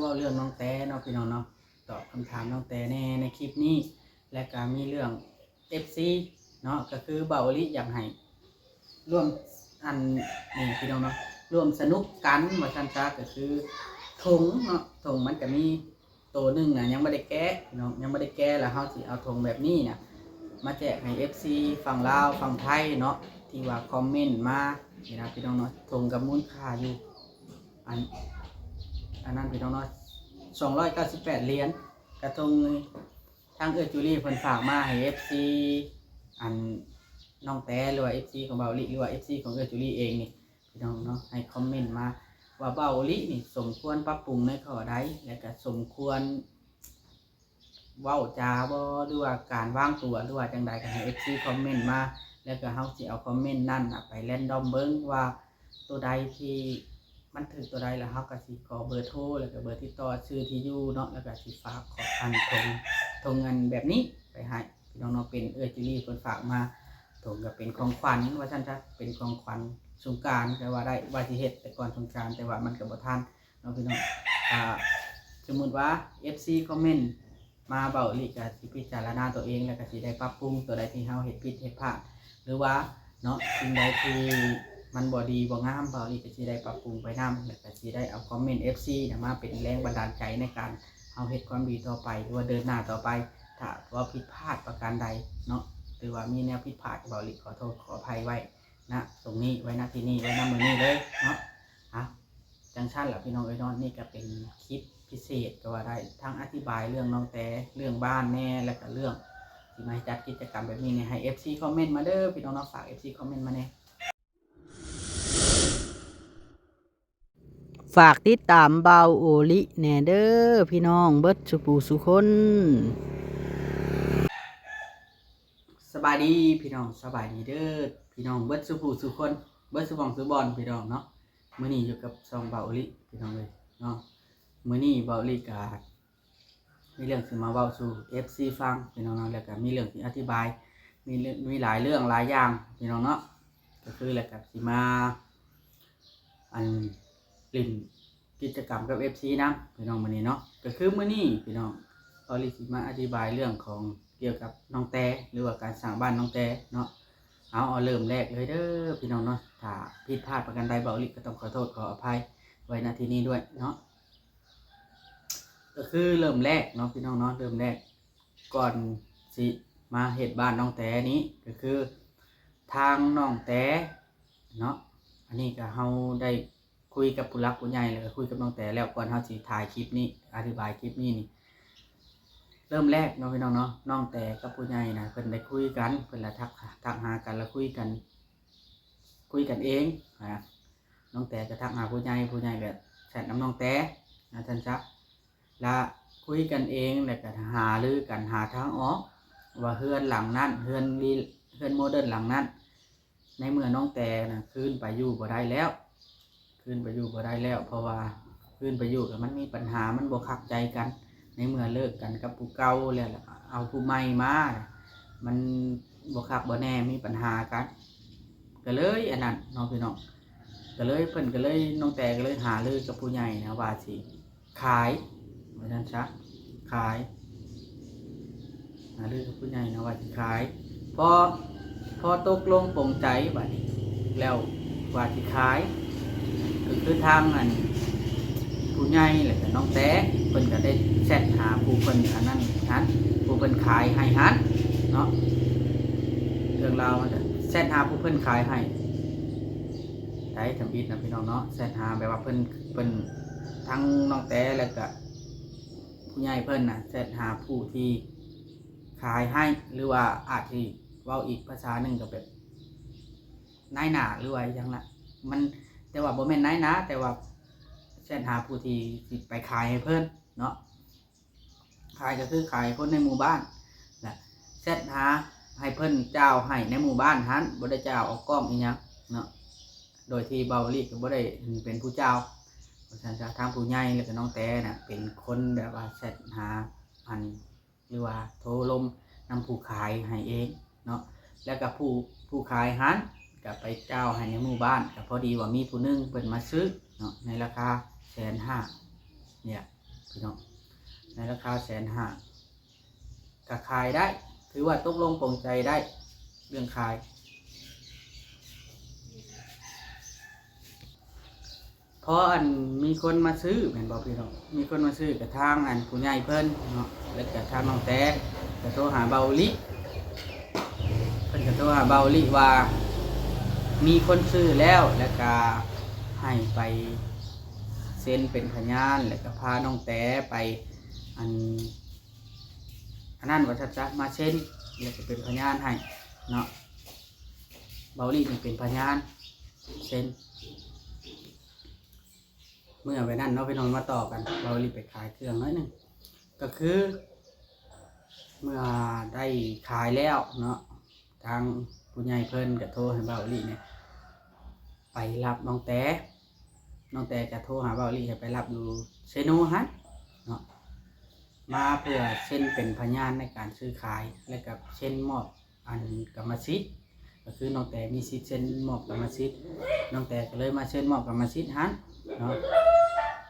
ເວົ້າເລື່ອງນ້ອງແຕເນາະພີ່ນ້ອງເນາະ ຕອບຄຳຖາມນ້ອງແຕແດ່ໃນຄລິບນີ້ ແລະກະມີເລື່ອງເອັຟຊີເນາະ ກະຄືບ່າວໂອລິຢາກໃຫ້ ຮ່ວມ ອັນນີ້ພີ່ນ້ອງເນາະ ຮ່ວມສະໜຸກກັນວ່າຊັ້ນຊະ ກະຄືຖົງເນາະ ຖົງມັນກະມີໂຕໜຶ່ງນະ ຍັງບໍ່ໄດ້ແກະພີ່ນ້ອງ ຍັງບໍ່ໄດ້ແກະ ແລ້ວເຮົາຊິເອົາຖົງແບບນີ້ນະ ມາແຈກໃຫ້ເອັຟຊີຝັ່ງລາວຝັ່ງໄທເນາະ ທີ່ວ່າຄອມເມັນມານີ້ນະພີ່ນ້ອງເນາະ ຖົງກະມູນຄ່າຢູ່ ອັນ ອັນນັ້ນພີ່ນ້ອງເນາະ ສອງຮ້ອຍເກົ້າສິບແປດຫຼຽນ ກະຖົງ ທາງເອື້ອຍຈູລີເພິ່ນຝາກມາໃຫ້ເອັຟຊີ ອັນ ນ້ອງແຕ ຫຼືວ່າເອັຟຊີຂອງບ່າວໂອລິ ຫຼືວ່າເອັຟຊີຂອງເອື້ອຍຈູລີເອງນີ້ພີ່ນ້ອງເນາະ ໃຫ້ຄອມເມັນມາວ່າບ່າວໂອລິນີ້ສົມຄວນປັບປຸງໃນຂໍ້ໃດ ແລະກະສົມຄວນເວົ້າຈາບໍ່ ຫຼືວ່າການວາງຕົວ ຫຼືວ່າຈັ່ງໃດ ກະໃຫ້ເອັຟຊີຄອມເມັນມາ ແລະກະເຮົາຊິເອົາຄອມເມັນນັ້ນນະໄປແຣນດອມເບິ່ງວ່າ ໂຕໃດທີ່ມັນຖືກໂຕໃດ ແລ້ວເຮົາກະຊິຂໍເບີໂທ ແລ້ວກະເບີຕິດຕໍ່ ຊື່ທີ່ຢູ່ເນາະ ແລ້ວກະຊິຝາກຂອງ ອັນ ຖົງ ຖົງເງິນແບບນີ້ໄປໃຫ້ພີ່ນ້ອງເນາະ ເປັນເອື້ອຍຈູລີເພິ່ນຝາກມາ ຖົງກະເປັນຂອງຂວັນວ່າຊັ້ນຊະ ເປັນຂອງຂວັນສົງການກະວ່າໄດ້ ວ່າຊິເຮັດແຕ່ກ່ອນສົງການ ແຕ່ວ່າມັນກະບໍ່ທັນເນາະພີ່ນ້ອງ ຖ້າສົມມຸດວ່າເອັຟຊີຄອມເມັນ ມາ ບ່າວໂອລິກະຊິພິຈາລະນາຕົວເອງ ແລ້ວກະຊິໄດ້ປັບປຸງຕົວໃດທີ່ເຮົາເຮັດຜິດເຮັດພາດ ຫຼືວ່າເນາະ ສິ່ງໃດທີ່ມັນບໍ່ດີບໍ່ງາມ ບ່າວໂອລິກະຊິໄດ້ປັບປຸງໄປນຳ ແລ້ວກະຊິໄດ້ເອົາຄອມເມັນເອັຟຊີນະມາເປັນແຮງບັນດານໃຈໃນການເຮົາເຮັດຄວາມດີຕໍ່ໄປ ຫຼືວ່າເດີນໜ້າຕໍ່ໄປ ຖ້າວ່າຜິດພາດປະການໃດເນາະ ຫຼືວ່າມີແນວຜິດພາດ ບ່າວໂອລິຂໍໂທດຂໍອະໄພໄວ້ນະ ຕົງນີ້ ໄວ້ນະທີ່ນີ້ ໄວ້ນະມື້ນີ້ເລີຍເນາະ ອ່ະ ຈັ່ງຊັ້ນລະພີ່ນ້ອງເອີຍເນາະ ນີ້ກະເປັນຄລິບພິເສດກະວ່າໄດ້ ທັງອະທິບາຍເລື່ອງນ້ອງແຕ ເລື່ອງບ້ານແດ່ ແລ້ວກະເລື່ອງທີ່ມາຈັດກິດຈະກຳແບບນີ້ໃຫ້ເອັຟຊີຄອມເມັນມາເດີພີ່ນ້ອງເນາະ ຝາກເອັຟຊີຄອມເມັນມາແດ່ ຝາກຕິດຕາມບ່າວໂອລິແດ່ເດີພີ່ນ້ອງເບິດສູ່ຜູ້ສູ່ຄົນ. ສະບາຍດີພີ່ນ້ອງ ສະບາຍດີເດີພີ່ນ້ອງເບິດສູ່ຜູ້ສູ່ຄົນ ເບິດສູ່ໝ່ອງສູ່ບ່ອນພີ່ນ້ອງເນາະ ມື້ນີ້ຢູ່ກັບຊ່ອງບ່າວໂອລິພີ່ນ້ອງເອີຍເນາະ ມື້ນີ້ບ່າວໂອລິກະມີເລື່ອງຊິມາເວົ້າສູ່ເອັຟຊີຟັງພີ່ນ້ອງເນາະ ແລ້ວກະມີເລື່ອງຊິອະທິບາຍ ມີເລື່ອງ ມີຫຼາຍເລື່ອງຫຼາຍຢ່າງພີ່ນ້ອງເນາະ ກະຄືແລ້ວກະຊິມາ ອັນ ຫຼິ້ນ ກິດຈະກຳກັບເອັຟຊີນຳພີ່ນ້ອງມື້ນີ້ເນາະ ກະຄືມື້ນີ້ພີ່ນ້ອງ ອອລິຊິມາອະທິບາຍເລື່ອງຂອງ ກ່ຽວກັບນ້ອງແຕ ຫຼືວ່າການສ້າງບ້ານນ້ອງແຕເນາະ ເອົາ ເອົາເລີ່ມແລກເລີຍເດີພີ່ນ້ອງເນາະ ຖ້າຜິດພາດປະການໃດ ບ່າວອອລິກະຕ້ອງຂໍໂທດຂໍອະໄພໄວ້ນະທີ່ນີ້ດ້ວຍເນາະ ກະຄືເລີ່ມແລກເນາະພີ່ນ້ອງເນາະ ເລີ່ມແລກ ກ່ອນຊິມາເຮັດບ້ານນ້ອງແຕນີ້ ກະຄືທາງນ້ອງແຕເນາະ ອັນນີ້ກະເຮົາໄດ້ ຄຸຍກັບຜູ້ຫຼັກຜູ້ໃຫຍ່ ແລ້ວກະຄຸຍກັບນ້ອງແຕແລ້ວ ກ່ອນເຮົາຊິຖ່າຍຄລິບນີ້ ອະທິບາຍຄລິບນີ້ນີ້ ເລີ່ມແລກເນາະພີ່ນ້ອງເນາະ ນ້ອງແຕກັບຜູ້ໃຫຍ່ນະ ເພິ່ນໄດ້ຄຸຍກັນ ເພິ່ນລະທັກ ທັກຫາກັນ ລະຄຸຍກັນ ຄຸຍກັນເອງນະ ນ້ອງແຕກະທັກຫາຜູ້ໃຫຍ່ ຜູ້ໃຫຍ່ກະແຊັດນຳນ້ອງແຕ ວ່າຊັ້ນຊະ ລະຄຸຍກັນເອງ ແລ້ວກະຫາລືກັນຫາທາງອອກ ວ່າເຮືອນຫຼັງນັ້ນ ເຮືອນ ເຮືອນໂມເດີນຫຼັງນັ້ນ ໃນເມື່ອນ້ອງແຕນະ ຄືນໄປຢູ່ບໍ່ໄດ້ແລ້ວ ຄືນໄປຢູ່ບໍ່ໄດ້ແລ້ວ ເພາະວ່າຄືນໄປຢູ່ກະມັນມີປັນຫາ ມັນບໍ່ຄັກໃຈກັນ ໃນເມື່ອເລີກກັນກັບຜູ້ເກົ່າແລ້ວ ແລ້ວເອົາຜູ້ໃໝ່ມາ ມັນບໍ່ຄັກບໍ່ແນ່ ມີປັນຫາກັນ ກະເລີຍອັນນັ້ນເນາະພີ່ນ້ອງ ກະເລີຍ ເພິ່ນກະເລີຍ ນ້ອງແຕກະເລີຍຫາລືກັບຜູ້ໃຫຍ່ນະວ່າຊິ ຂາຍ ວ່າຊັ້ນຊະ ຂາຍ ຫາລືກັບຜູ້ໃຫຍ່ນະວ່າຊິຂາຍ ພໍ ພໍຕົກລົງປົງໃຈບາດນີ້ ແລ້ວວ່າຊິຂາຍ ກະຄືທາງອັນ ຜູ້ໃຫຍ່ ແລ້ວກະນ້ອງແຕ ເພິ່ນກະໄດ້ແຊັດຫາຜູ້ເພິ່ນອັນນັ້ນຫັ້ນ ຜູ້ເພິ່ນຂາຍໃຫ້ຫັ້ນເນາະ ເລື່ອງລາວມັນກະແຊັດຫາຜູ້ເພິ່ນຂາຍໃຫ້ ໄດ້ທຳອິດນະພີ່ນ້ອງເນາະ ແຊັດຫາແບບວ່າເພິ່ນ ເພິ່ນ ທັງນ້ອງແຕ ແລ້ວກະ ຜູ້ໃຫຍ່ເພິ່ນນະແຊັດຫາຜູ້ທີ່ຂາຍໃຫ້ ຫຼືວ່າອາດຊິເວົ້າອີກພາສາໜຶ່ງກະແບບນາຍໜ້າ ຫຼືວ່າອີ່ຫຍັງລະ ມັນ ແຕ່ວ່າບໍ່ແມ່ນນາຍໜ້າ ແຕ່ວ່າແຊັດຫາຜູ້ທີ່ຊິໄປຂາຍໃຫ້ເພິ່ນເນາະ ຂາຍກະຄືຂາຍຄົນໃນໝູ່ບ້ານ ແລະ ແຊັດຫາໃຫ້ເພິ່ນຈ່າວໃຫ້ໃນໝູ່ບ້ານຫັ້ນ ບໍ່ໄດ້ຈ່າວອອກກ້ອງອີ່ຫຍັງເນາະ ໂດຍທີ່ບ່າວອອລິກະບໍ່ໄດ້ເປັນຜູ້ຈ່າວ ວ່າຊັ້ນຊະ ທາງຜູ້ໃຫຍ່ ແລ້ວກະນ້ອງແຕນະ ເປັນຄົນແບບວ່າແຊັດຫາ ອັນ ຫຼືວ່າໂທລົມນຳຜູ້ຂາຍໃຫ້ເອງເນາະ ແລ້ວກະຜູ້ ຜູ້ຂາຍຫັ້ນກະໄປຈ່າວໃຫ້ໃນໝູ່ບ້ານ ກະພໍດີວ່າມີຜູ້ໜຶ່ງເພິ່ນມາຊື້ເນາະ ໃນລາຄາແສນຫ້ານີ້ລະ ພີ່ນ້ອງ ໃນລາຄາແສນຫ້າ ກໍຂາຍໄດ້ ຖືວ່າຕົກລົງປົງໃຈໄດ້ເລື່ອງຂາຍ. ພໍອັນມີຄົນມາຊື້ແມ່ນບໍ່ພີ່ນ້ອງ? ມີຄົນມາຊື້ກະທາງອັນຜູ້ໃຫຍ່ເພິ່ນເນາະ ແລ້ວກະທາງນ້ອງແຕກະໂທຫາເບົາອີ່ຫຼີ ເພິ່ນກະໂທຫາເບົາອີ່ຫຼີວ່າມີຄົນຊື້ແລ້ວ ແລ້ວກະໃຫ້ໄປເຊັນເປັນພະຍານ ແລ້ວກະພານ້ອງແຕໄປອັນ ອັນນັ້ນວ່າຊັ້ນຊະ ມາເຊັນ ແລ້ວກະເປັນພະຍານໃຫ້ເນາະ ເບົາອີ່ຫຼີນີ້ເປັນພະຍານເຊັນ. ເມື່ອໄວ້ນັ້ນເນາະພີ່ນ້ອງ ມາຕໍ່ກັນ ເບົາອີ່ຫຼີໄປຂາຍເຄື່ອງໜ້ອຍໜຶ່ງ ກໍຄືເມື່ອໄດ້ຂາຍແລ້ວເນາະ ທາງຜູ້ໃຫຍ່ເພິ່ນກະໂທໃຫ້ເບົາອີ່ຫຼີນີ້ໄປຮັບນ້ອງແຕ ນ້ອງແຕກະໂທຫາເບົາອີ່ຫຼີໃຫ້ໄປຮັບຢູ່ເຊໂນຫັ້ນເນາະ ມາເພື່ອເຊັນເປັນພະຍານໃນການຊື້ຂາຍ ແລ້ວກະເຊັນມອບ ອັນກຳມະສິດ ກໍຄືນ້ອງແຕມີສິດເຊັນມອບກຳມະສິດ ນ້ອງແຕກໍເລີຍມາເຊັນມອບກຳມະສິດຫັ້ນເນາະ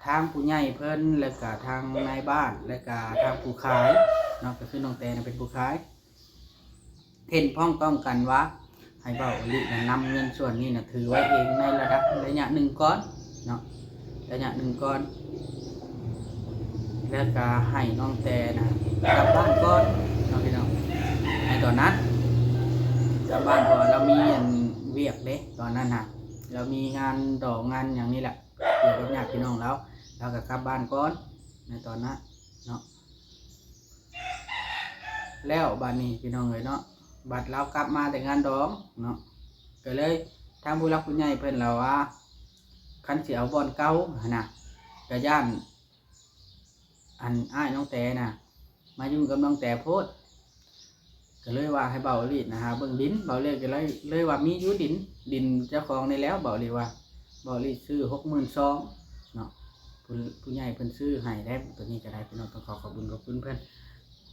ທາງຜູ້ໃຫຍ່ເພິ່ນ ແລ້ວກະທາງນາຍບ້ານ ແລ້ວກະທາງຜູ້ຂາຍເນາະ ກໍຄືນ້ອງແຕນະເປັນຜູ້ຂາຍ ເຫັນພ້ອມຕ້ອງກັນວ່າ ໃຫ້ເບົາອີ່ຫຼີນະນຳເງິນສ່ວນນີ້ນະຖືໄວ້ເອງໃນລະດັບໄລຍະໜຶ່ງກ່ອນເນາະ ໄລຍະໜຶ່ງກ່ອນ ແລ້ວກະໃຫ້ນ້ອງແຕນະກັບບ້ານກ່ອນເນາະພີ່ນ້ອງ ໃນຕອນນັ້ນກັບບ້ານ ເພາະວ່າລາວມີອັນວຽກເດ້ ຕອນນັ້ນນະ ລາວມີງານດອງງານຫຍັງນີ້ແຫຼະ ກ່ຽວກັບຍາດພີ່ນ້ອງລາວ ລາວກະກັບບ້ານກ່ອນໃນຕອນນັ້ນເນາະ. ແລ້ວບາດນີ້ພີ່ນ້ອງເອີຍເນາະ ບັດລາວກັບມາແຕ່ງານດອງເນາະ ກໍເລີຍທາງຜູ້ຫຼັກຜູ້ໃຫຍ່ເພິ່ນລາວວ່າ ຄັນຊິເອົາບ່ອນເກົ່າຫັ້ນນະ ກໍຢ້ານອັນອ້າຍນ້ອງແຕນະມາຫຍຸ້ງກັບນ້ອງແຕໂພດ ກໍເລີຍວ່າໃຫ້ເບົາອີ່ຫຼີນະຫາເບິ່ງດິນ ເບົາອີ່ຫຼີກໍເລີຍ ເລີຍວ່າມີຢູ່ດິນ ດິນເຈົ້າຂອງນີ້ແລ້ວ ເບົາອີ່ຫຼີວ່າ ເບົາອີ່ຫຼີຊື້ຫົກໝື່ນສອງເນາະ ຜູ້ ຜູ້ໃຫຍ່ເພິ່ນຊື້ໃຫ້ໄດ້ ໂຕນີ້ກໍໄດ້ພີ່ນ້ອງ ຕ້ອງຂໍຂອບບຸນຂອບຄຸນເພິ່ນ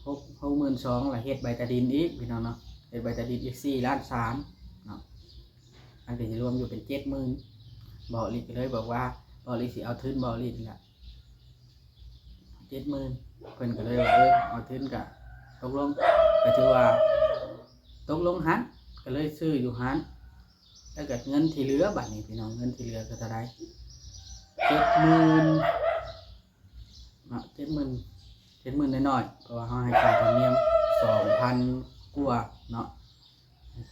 ຫົກ ຫົກໝື່ນສອງ ລະເຮັດໃບຕາດິນອີກພີ່ນ້ອງເນາະ ເຮັດໃບຕາດິນອີກສີ່ລ້ານສາມເນາະ ອັນກໍຊິລວມຢູ່ເປັນເຈັດໝື່ນ ເບົາອີ່ຫຼີກໍເລີຍບອກວ່າ ເບົາອີ່ຫຼີຊິເອົາທຶນເບົາອີ່ຫຼີນີ້ແຫຼະ ເຈັດໝື່ນ ເພິ່ນກໍເລີຍວ່າ ເອີ ເອົາທຶນກະຕົກລົງ ກໍຖືວ່າຕົກລົງຫັ້ນ ກໍເລີຍຊື້ຢູ່ຫັ້ນ ແລ້ວກໍເງິນທີ່ເຫຼືອ ບາດນີ້ພີ່ນ້ອງ ເງິນທີ່ເຫຼືອກໍເທົ່າໃດ ເຈັດໝື່ນເນາະ ເຈັດໝື່ນ ເຈັດໝື່ນນ້ອຍໆ ເພາະວ່າເຮົາໃຫ້ຄ່າທຳນຽມສອງພັນກວ່າເນາະ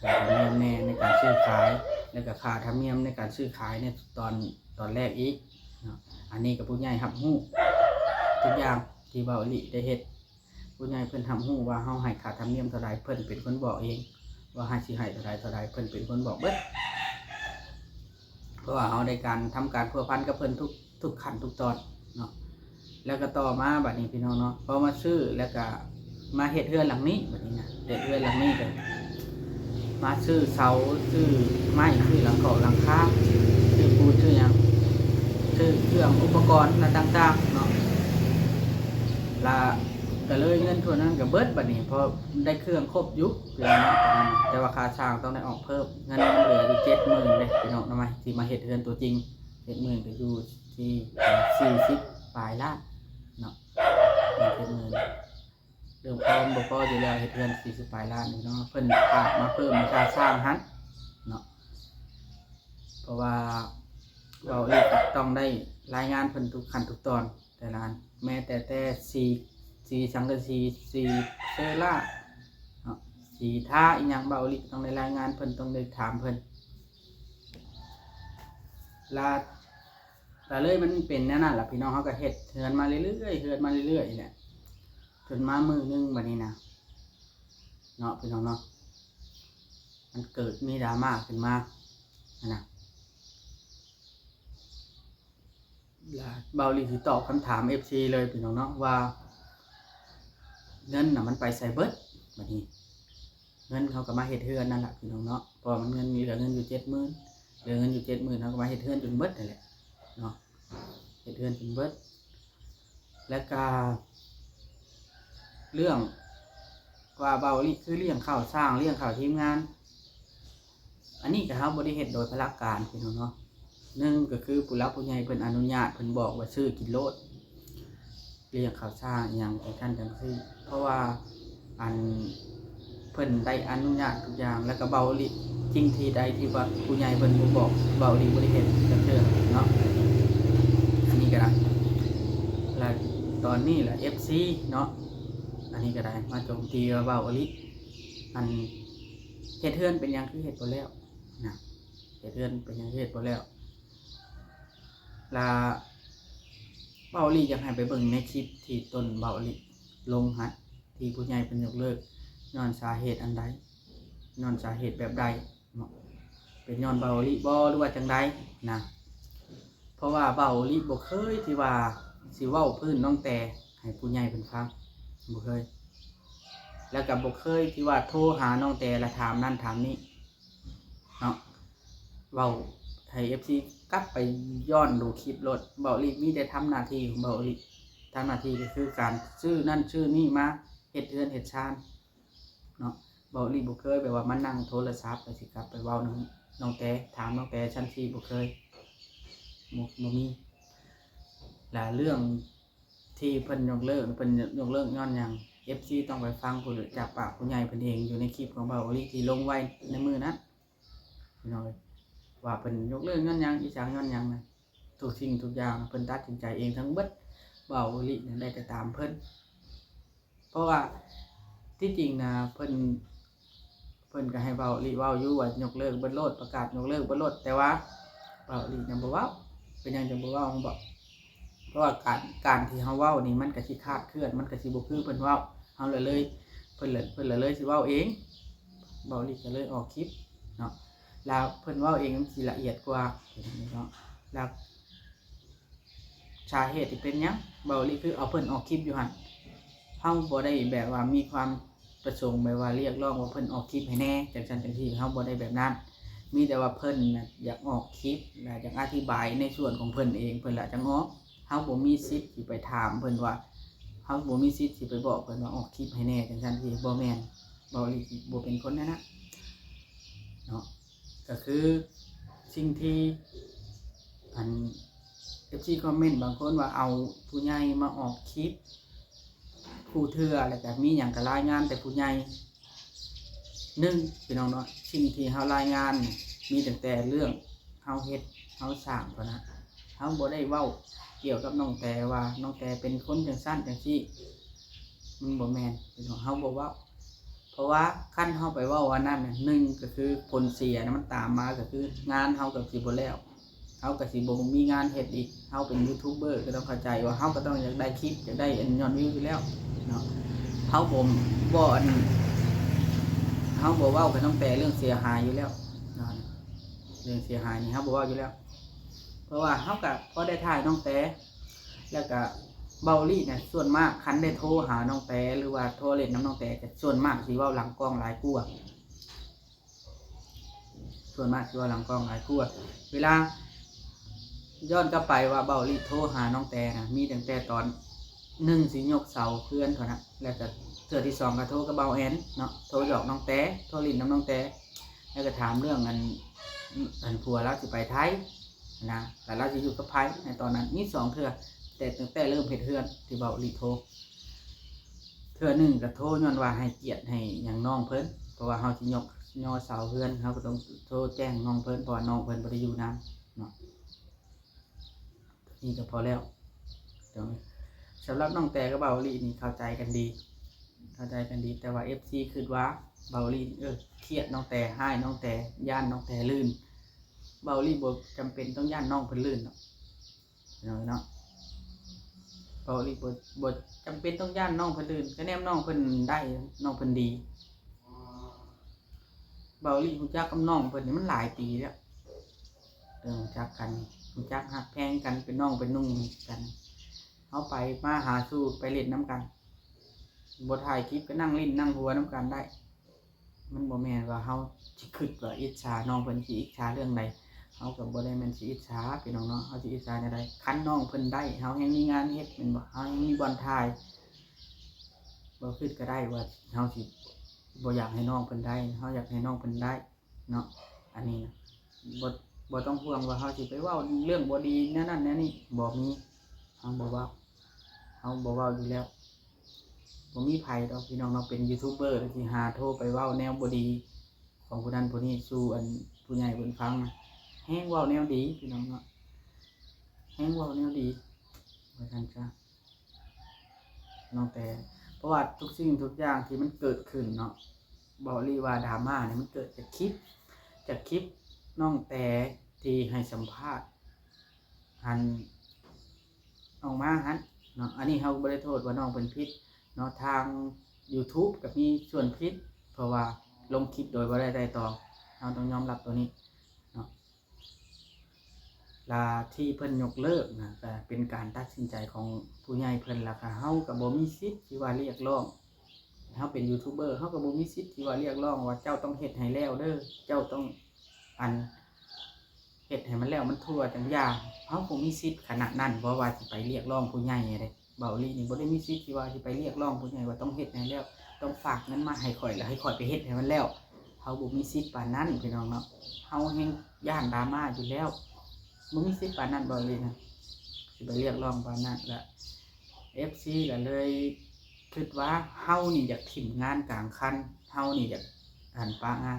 ຄ່າທຳນຽມແດ່ໃນການຊື້ຂາຍ ແລ້ວກໍຄ່າທຳນຽມໃນການຊື້ຂາຍໃນຕອນ ຕອນແລກອີກເນາະ ອັນນີ້ກໍຜູ້ໃຫຍ່ຮັບຮູ້ທຸກຢ່າງທີ່ເບົາອີ່ຫຼີໄດ້ເຮັດ ຜູ້ໃຫຍ່ເພິ່ນຮັບຮູ້ວ່າເຮົາໃຫ້ຄ່າທຳນຽມເທົ່າໃດ ເພິ່ນເປັນຄົນບອກເອງ ວ່າໃຫ້ ຊິໃຫ້ເທົ່າໃດເທົ່າໃດ ເພິ່ນເປັນຄົນບອກເບິດ ເພາະວ່າເຮົາໄດ້ການ ທຳການພົວພັນກັບເພິ່ນທຸກ ທຸກຂັ້ນທຸກຕອນເນາະ ແລ້ວກໍຕໍ່ມາບາດນີ້ພີ່ນ້ອງເນາະ ພໍມາຊື້ແລ້ວກໍມາເຮັດເຮືອນຫຼັງນີ້ ບາດນີ້ນະ ເຮັດເຮືອນຫຼັງນີ້ກໍມາຊື້ເສົາ ຊື້ໄມ້ ຊື້ຫຼັງຄອກຫຼັງຄາ ຊື້ປູນ ຊື້ຫຍັງ ຊື້ເຄື່ອງອຸປະກອນຕ່າງໆເນາະ ລະກໍເລີຍເງິນທົ່ວນັ້ນກໍເບິດ ບາດນີ້ພໍໄດ້ເຄື່ອງຄົບຢູ່ ແຕ່ວ່າຄ່າຊ່າງຕ້ອງໄດ້ອອກເພີ່ມ ເງິນມັນເຫຼືອຢູ່ເຈັດໝື່ນເດ້ພີ່ນ້ອງເນາະ ມາ ຊິມາເຮັດເຮືອນຕົວຈິງ ເຈັດໝື່ນກໍຢູ່ທີ່ສີ່ສິບປາຍລ້ານເນາະ ເງິນເຈັດໝື່ນ ເລີ່ມພອມບໍ່ພໍຢູ່ແລ້ວ ເຮັດເຮືອນສີ່ສິບປາຍລ້ານນີ້ເນາະ ເພິ່ນຝາກມາເພີ່ມໃນຄ່າຊ່າງຫັ້ນເນາະ ເພາະວ່າເວົ້າອີກກໍຕ້ອງໄດ້ລາຍງານເພິ່ນທຸກຂັ້ນທຸກຕອນ ແຕ່ລະອັນ ແມ້ແຕ່ ແຕ່ສີ ສີສັງກະສີ ສີເຊີລາເນາະ ສີທາອີ່ຫຍັງ ເວົ້າອີກກໍຕ້ອງໄດ້ລາຍງານເພິ່ນ ຕ້ອງໄດ້ຖາມເພິ່ນ ລະ ລະເລີຍມັນເປັນແນວນັ້ນລະພີ່ນ້ອງ ເຮົາກໍເຮັດເຮືອນມາເລື້ອຍໆ ເຮືອນມາເລື້ອຍໆນີ້ແຫຼະ ຈົນມາມື້ໜຶ່ງບາດນີ້ນະ ເນາະພີ່ນ້ອງເນາະ ມັນເກີດມີດຣາມາຂຶ້ນມາຫັ້ນນະ ລະເບົາລີຊິຕອບຄຳຖາມເອັຟຊີເລີຍພີ່ນ້ອງເນາະ ວ່າເງິນນະມັນໄປໃສເບິດ ບາດນີ້ ເງິນເຮົາກໍມາເຮັດເຮືອນນັ້ນລະພີ່ນ້ອງເນາະ ເພາະວ່າມັນເງິນ ເຫຼືອເງິນຢູ່ເຈັດໝື່ນ ເຫຼືອເງິນຢູ່ເຈັດໝື່ນ ເຮົາກໍມາເຮັດເຮືອນຈົນເບິດຫັ້ນແຫຼະເນາະ ເຮັດເຮືອນຈົນເບິດ ແລ້ວກະເລື່ອງວ່າເບົາລີຄືລ້ຽງເຂົ້າຊ່າງ ລ້ຽງເຂົ້າທີມງານ ອັນນີ້ກໍເຮົາບໍ່ໄດ້ເຮັດໂດຍພະລະການພີ່ນ້ອງເນາະ ໜຶ່ງກໍຄືຜູ້ຫຼັກຜູ້ໃຫຍ່ເພິ່ນອະນຸຍາດ ເພິ່ນບອກວ່າຊື້ກິນໂລດ ລ້ຽງເຂົ້າຊ້າງອີ່ຫຍັງຈັ່ງຊັ້ນຈັ່ງຊີ້ ເພາະວ່າອັນ ເພິ່ນໄດ້ອະນຸຍາດທຸກຢ່າງ ແລ້ວກໍເວົ້າອີ່ຫຼີ ສິ່ງທີ່ໃດທີ່ວ່າຜູ້ໃຫຍ່ເພິ່ນບໍ່ບອກ ເວົ້າອີ່ຫຼີບໍ່ໄດ້ເຮັດຈັກເທື່ອເນາະ. ອັນນີ້ກໍໄດ້ ແລະຕອນນີ້ລະເອັຟຊີເນາະ ອັນນີ້ກໍໄດ້ມາໂຈມຕີວ່າເວົ້າອີ່ຫຼີ ອັນເຮັດເຮືອນເປັນຫຍັງຄືເຮັດບໍ່ແລ້ວນະ ເຮັດເຮືອນເປັນຫຍັງຄືເຮັດບໍ່ແລ້ວ ລະເວົ້າອີ່ຫຼີ ຢາກໃຫ້ໄປເບິ່ງໃນຄລິບທີ່ຕົ້ນເວົ້າອີ່ຫຼີລົງຫັ້ນ ທີ່ຜູ້ໃຫຍ່ເພິ່ນຍົກເລີກ ຍ້ອນສາເຫດອັນໃດ ຍ້ອນສາເຫດແບບໃດເນາະ ເປັນຍ້ອນເວົ້າອີ່ຫຼີບໍ່ ຫຼືວ່າຈັ່ງໃດນະ. ເພາະວ່າເວົ້າອີ່ຫຼີບໍ່ເຄີຍທີ່ວ່າຊິເວົ້າພື້ນນ້ອງແຕໃຫ້ຜູ້ໃຫຍ່ເພິ່ນຟັງ ບໍ່ເຄີຍ ແລ້ວກໍບໍ່ເຄີຍທີ່ວ່າໂທຫານ້ອງແຕ ແລ້ວຖາມນັ້ນຖາມນີ້ ເນາະ ເວົ້າໃຫ້ເອັຟຊີກັບໄປຍ້ອນດູຄລິບໂລດ. ເວົ້າອີ່ຫຼີມີແຕ່ທຳໜ້າທີ່ຂອງເວົ້າອີ່ຫຼີ ທຳໜ້າທີ່ກໍຄືການຊື້ນັ້ນຊື້ນີ້ມາເຮັດເຮືອນເຮັດຊານເນາະ. ເວົ້າອີ່ຫຼີບໍ່ເຄີຍແບບວ່າມານັ່ງໂທລະສັບແລ້ວຊິກັບໄປເວົ້ານຳນ້ອງແຕ ຖາມນ້ອງແຕຊັ້ນຊີ້ ບໍ່ເຄີຍ ບໍ່ ບໍ່ມີ. ແລະເລື່ອງທີ່ເພິ່ນຍົກເລີກ ເພິ່ນຍົກເລີກຍ້ອນຫຍັງ ເອັຟຊີຕ້ອງໄປຟັງຜູ້ ຈາກປາກຜູ້ໃຫຍ່ເພິ່ນເອງ ຢູ່ໃນຄລິບຂອງເວົ້າອີ່ຫຼີທີ່ລົງໄວ້ໃນມື້ນັ້ນ ພີ່ນ້ອງເອີຍ ວ່າເພິ່ນຍົກເລີກຍ້ອນຫຍັງ ອີສັງຍ້ອນຫຍັງນະ ທຸກສິ່ງທຸກຢ່າງເພິ່ນຕັດສິນໃຈເອງທັງເບິດ. ເວົ້າອີ່ຫຼີນັ້ນໄດ້ກໍຕາມເພິ່ນ ເພາະວ່າທີ່ຈິງນະ ເພິ່ນ ເພິ່ນກໍໃຫ້ເວົ້າອີ່ຫຼີເວົ້າຢູ່ວ່າຍົກເລີກເບິດໂລດ ປະກາດຍົກເລີກເບິດໂລດ ແຕ່ວ່າເວົ້າອີ່ຫຼີນະບໍ່ເວົ້າ. ເປັນຫຍັງຈັ່ງບໍ່ເວົ້າ ຮູ້ບໍ່? ເພາະວ່າການ ການທີ່ເຮົາເວົ້ານີ້ ມັນກໍຊິຄາດເຄື່ອນ ມັນກໍຊິບໍ່ຄືເພິ່ນເວົ້າ ເຮົາລະເລີຍ ເພິ່ນລະ ເພິ່ນລະເລີຍຊິເວົ້າເອງ ເວົ້າອີ່ຫຼີກໍເລີຍອອກຄລິບເນາະ. ແລ້ວເພິ່ນເວົ້າເອງມັນຊິລະອຽດກວ່າເນາະ ແລ້ວສາເຫດທີ່ເປັນຫຍັງ ເວົ້າອີ່ຫຼີຄືເອົາເພິ່ນອອກຄລິບຢູ່ຫັ້ນ ເຮົາບໍ່ໄດ້ແບບວ່າມີຄວາມປະສົງແບບວ່າຮຽກຮ້ອງວ່າເພິ່ນອອກຄລິບໃຫ້ແດ່ ຈັ່ງຊັ້ນຈັ່ງຊີ້ ເຮົາບໍ່ໄດ້ແບບນັ້ນ. ມີແຕ່ວ່າເພິ່ນນະຢາກອອກຄລິບ ແລະຢາກອະທິບາຍໃນສ່ວນຂອງເພິ່ນເອງ ເພິ່ນລະຈັ່ງອອກ. ເຮົາບໍ່ມີສິດຊິໄປຖາມເພິ່ນວ່າ ເຮົາບໍ່ມີສິດຊິໄປບອກເພິ່ນວ່າອອກຄລິບໃຫ້ແດ່ ຈັ່ງຊັ້ນຊີ້ ບໍ່ແມ່ນ ເວົ້າອີ່ຫຼີບໍ່ເປັນຄົນແນວນັ້ນເນາະ. ກໍຄືສິ່ງທີ່ອັນເອັຟຊີຄອມເມັນບາງຄົນວ່າເອົາຜູ້ໃຫຍ່ມາອອກຄລິບຄູ່ເທື່ອ ແລ້ວກໍມີຫຍັງກໍລາຍງານແຕ່ຜູ້ໃຫຍ່. ໜຶ່ງ ພີ່ນ້ອງເນາະ ສິ່ງທີ່ເຮົາລາຍງານນີ້ມີຕັ້ງແຕ່ເລື່ອງເຮົາເຮັດເຮົາສ້າງເທົ່ານັ້ນ ເຮົາບໍ່ໄດ້ເວົ້າກ່ຽວກັບນ້ອງແຕວ່ານ້ອງແຕເປັນຄົນຈັ່ງຊັ້ນຈັ່ງຊີ້ ມັນບໍ່ແມ່ນ ພີ່ນ້ອງ ເຮົາບໍ່ເວົ້າ. ເພາະວ່າຄັນເຮົາໄປເວົ້າອັນນັ້ນນະ ໜຶ່ງກໍຄືຜົນເສຍນະມັນຕາມມາ ກໍຄືງານເຮົາກໍຊິບໍ່ແລ້ວ ເຮົາກໍຊິບໍ່ມີງານເຮັດອີກ. ເຮົາເປັນຢູທູບເບີກໍຕ້ອງເຂົ້າໃຈວ່າເຮົາກໍຕ້ອງຢາກໄດ້ຄລິບ ຢາກໄດ້ອັນຍອດວິວຢູ່ແລ້ວເນາະ. ເຮົາບໍ່ ບໍ່ອັນ ເຮົາບໍ່ເວົ້າກັນຕັ້ງແຕ່ເລື່ອງເສຍຫາຍຢູ່ແລ້ວເນາະ ເລື່ອງເສຍຫາຍນີ້ເຮົາບໍ່ເວົ້າຢູ່ແລ້ວ ເພາະວ່າເຮົາກໍພໍໄດ້ຖ່າຍນ້ອງແຕ ແລ້ວກໍເວົ້າອີ່ຫຼີນະ ສ່ວນມາກຄັນໄດ້ໂທຫານ້ອງແຕ ຫຼືວ່າໂທຫຼິ້ນນຳນ້ອງແຕ ກໍສ່ວນມາກຊິເວົ້າຫຼັງກ້ອງຫຼາຍກວ່າ ສ່ວນມາກຊິເວົ້າຫຼັງກ້ອງຫຼາຍກວ່າ. ເວລາ ຍ້ອນກັບໄປວ່າເວົ້າອີ່ຫຼີໂທຫານ້ອງແຕນະ ມີຕັ້ງແຕ່ຕອນ ໜຶ່ງ ຊິຍົກເສົາເຮືອນເທົ່ານັ້ນ ແລ້ວກໍເທື່ອທີສອງກໍໂທກັບເບົາແອນເນາະ ໂທຫຍອກນ້ອງແຕ ໂທຫຼິ້ນນຳນ້ອງແຕ ແລ້ວກໍຖາມເລື່ອງອັນ ອັນຜົວລາວຊິໄປໄທນະ ແລ້ວລາວຊິຢູ່ກັບໃຜໃນຕອນນັ້ນ ມີສອງເທື່ອ. ແຕ່ຕັ້ງແຕ່ເລີ່ມເຮັດເຮືອນທີ່ເວົ້າອີ່ຫຼີໂທ ເທື່ອໜຶ່ງກໍໂທຍ້ອນວ່າໃຫ້ກຽດໃຫ້ຫຍັງນ້ອງເພິ່ນ ເພາະວ່າເຮົາຊິຍົກຍໍເສົາເຮືອນ ເຮົາກໍຕ້ອງໂທແຈ້ງນ້ອງເພິ່ນ ເພາະວ່ານ້ອງເພິ່ນບໍ່ໄດ້ຢູ່ນຳເນາະ. ນີ້ກໍພໍແລ້ວ ສຳລັບນ້ອງແຕກັບເບົາອີ່ຫຼີນີ້ເຂົ້າໃຈກັນດີ ເຂົ້າໃຈກັນດີ ແຕ່ວ່າເອັຟຊີຄິດວ່າເບົາອີ່ຫຼີ ເອີ ຄຽດນ້ອງແຕ ຮ້າຍນ້ອງແຕ ຢ້ານນ້ອງແຕລື່ນ. ເບົາອີ່ຫຼີບໍ່ຈຳເປັນຕ້ອງຢ້ານນ້ອງເພິ່ນລື່ນດອກ ເນາະ ເນາະ ເບົາອີ່ຫຼີບໍ່ ບໍ່ຈຳເປັນຕ້ອງຢ້ານນ້ອງເພິ່ນລື່ນ ກະແນມນ້ອງເພິ່ນໄດ້ ນ້ອງເພິ່ນດີ. ເບົາອີ່ຫຼີຮູ້ຈັກກັບນ້ອງເພິ່ນນີ້ມັນຫຼາຍປີແລ້ວ ເອີ ຮູ້ຈັກກັນ ຮູ້ຈັກຮັກແພງກັນ ເປັນນ້ອງເປັນນຸ່ງກັນ ເຮົາໄປມາຫາສູ່ໄປຫຼິ້ນນຳກັນ ບໍ່ຖ່າຍຄລິບກໍນັ່ງຫຼິ້ນນັ່ງຫົວນຳກັນໄດ້. ມັນບໍ່ແມ່ນວ່າເຮົາຊິຄິດວ່າອິດສານ້ອງເພິ່ນ ຊິອິດສາເລື່ອງໃດ ເຮົາກໍບໍ່ໄດ້ແມ່ນຊິອິດສາພີ່ນ້ອງເນາະ ເຮົາຊິອິດສາແນວໃດ ຄັນນ້ອງເພິ່ນໄດ້ ເຮົາແຮ່ງມີງານເຮັດແມ່ນບໍ່ ເຮົາແຮ່ງມີບ່ອນຖ່າຍ ບໍ່ຄິດກໍໄດ້ວ່າເຮົາຊິບໍ່ຢາກໃຫ້ນ້ອງເພິ່ນໄດ້ ເຮົາຢາກໃຫ້ນ້ອງເພິ່ນໄດ້ເນາະ. ອັນນີ້ນະ ບໍ່ ບໍ່ຕ້ອງຫ່ວງວ່າເຮົາຊິໄປເວົ້າເລື່ອງບໍ່ດີແນວນັ້ນແນວນີ້ ບໍ່ມີ ເຮົາບໍ່ເວົ້າ ເຮົາບໍ່ເວົ້າຢູ່ແລ້ວ. ບໍ່ມີໃຜດອກພີ່ນ້ອງເນາະ ເປັນຢູທູບເບີແລ້ວຊິຫາໂທໄປເວົ້າແນວບໍ່ດີຂອງຜູ້ນັ້ນຜູ້ນີ້ສູ່ອັນຜູ້ໃຫຍ່ເພິ່ນຟັງນະ ແຮ່ງເວົ້າແນວດີພີ່ນ້ອງເນາະ ແຮ່ງເວົ້າແນວດີ ວ່າຊັ້ນຊະ ນ້ອງແຕ. ເພາະວ່າທຸກສິ່ງທຸກຢ່າງທີ່ມັນເກີດຂຶ້ນເນາະ ເວົ້າອີ່ຫຼີວ່າດຣາມານີ້ມັນເກີດຈາກຄລິບ ຈາກຄລິບນ້ອງແຕທີ່ໃຫ້ສຳພາດຫັ້ນ ອອກມາຫັ້ນເນາະ. ອັນນີ້ເຮົາກໍບໍ່ໄດ້ໂທດວ່ານ້ອງເພິ່ນຜິດເນາະ ທາງຢູທູບກໍມີສ່ວນຜິດ ເພາະວ່າລົງຄລິບໂດຍບໍ່ໄດ້ໄຕ່ຕອງ ເຮົາຕ້ອງຍອມຮັບໂຕນີ້ເນາະ. ລະທີ່ເພິ່ນຍົກເລີກນະ ກະເປັນການຕັດສິນໃຈຂອງຜູ້ໃຫຍ່ເພິ່ນ ລະກະເຮົາກະບໍ່ມີສິດທີ່ວ່າຮຽກຮ້ອງ ເຮົາເປັນຢູທູບເບີ ເຮົາກະບໍ່ມີສິດທີ່ວ່າຮຽກຮ້ອງວ່າເຈົ້າຕ້ອງເຮັດໃຫ້ແລ້ວເດີ ເຈົ້າຕ້ອງ ອັນ ເຮັດໃຫ້ມັນແລ້ວມັນທົ່ວຈັ່ງຢ່າ ເຮົາບໍ່ມີສິດຂະໜາດນັ້ນ ບໍ່ວ່າຊິໄປຮຽກຮ້ອງຜູ້ໃຫຍ່ເດ້. ເບົາອີ່ຫຼີນີ້ບໍ່ໄດ້ມີສິດທີ່ວ່າຊິໄປຮຽກຮ້ອງຜູ້ໃຫຍ່ວ່າຕ້ອງເຮັດໃຫ້ແລ້ວ ຕ້ອງຝາກເງິນມາໃຫ້ຂ້ອຍ ແລ້ວໃຫ້ຂ້ອຍໄປເຮັດໃຫ້ມັນແລ້ວ ເຮົາບໍ່ມີສິດປານນັ້ນພີ່ນ້ອງເນາະ. ເຮົາແຮ່ງຢ້ານດຣາມາຢູ່ແລ້ວ ບໍ່ມີສິດປານນັ້ນ ເບົາອີ່ຫຼີນະ ຊິໄປຮຽກຮ້ອງປານນັ້ນ. ລະເອັຟຊີລະເລີຍຄິດວ່າເຮົານີ້ຢາກຖິ້ມງານກາງຄັນ ເຮົານີ້ຢາກ ອັນ ປະງານ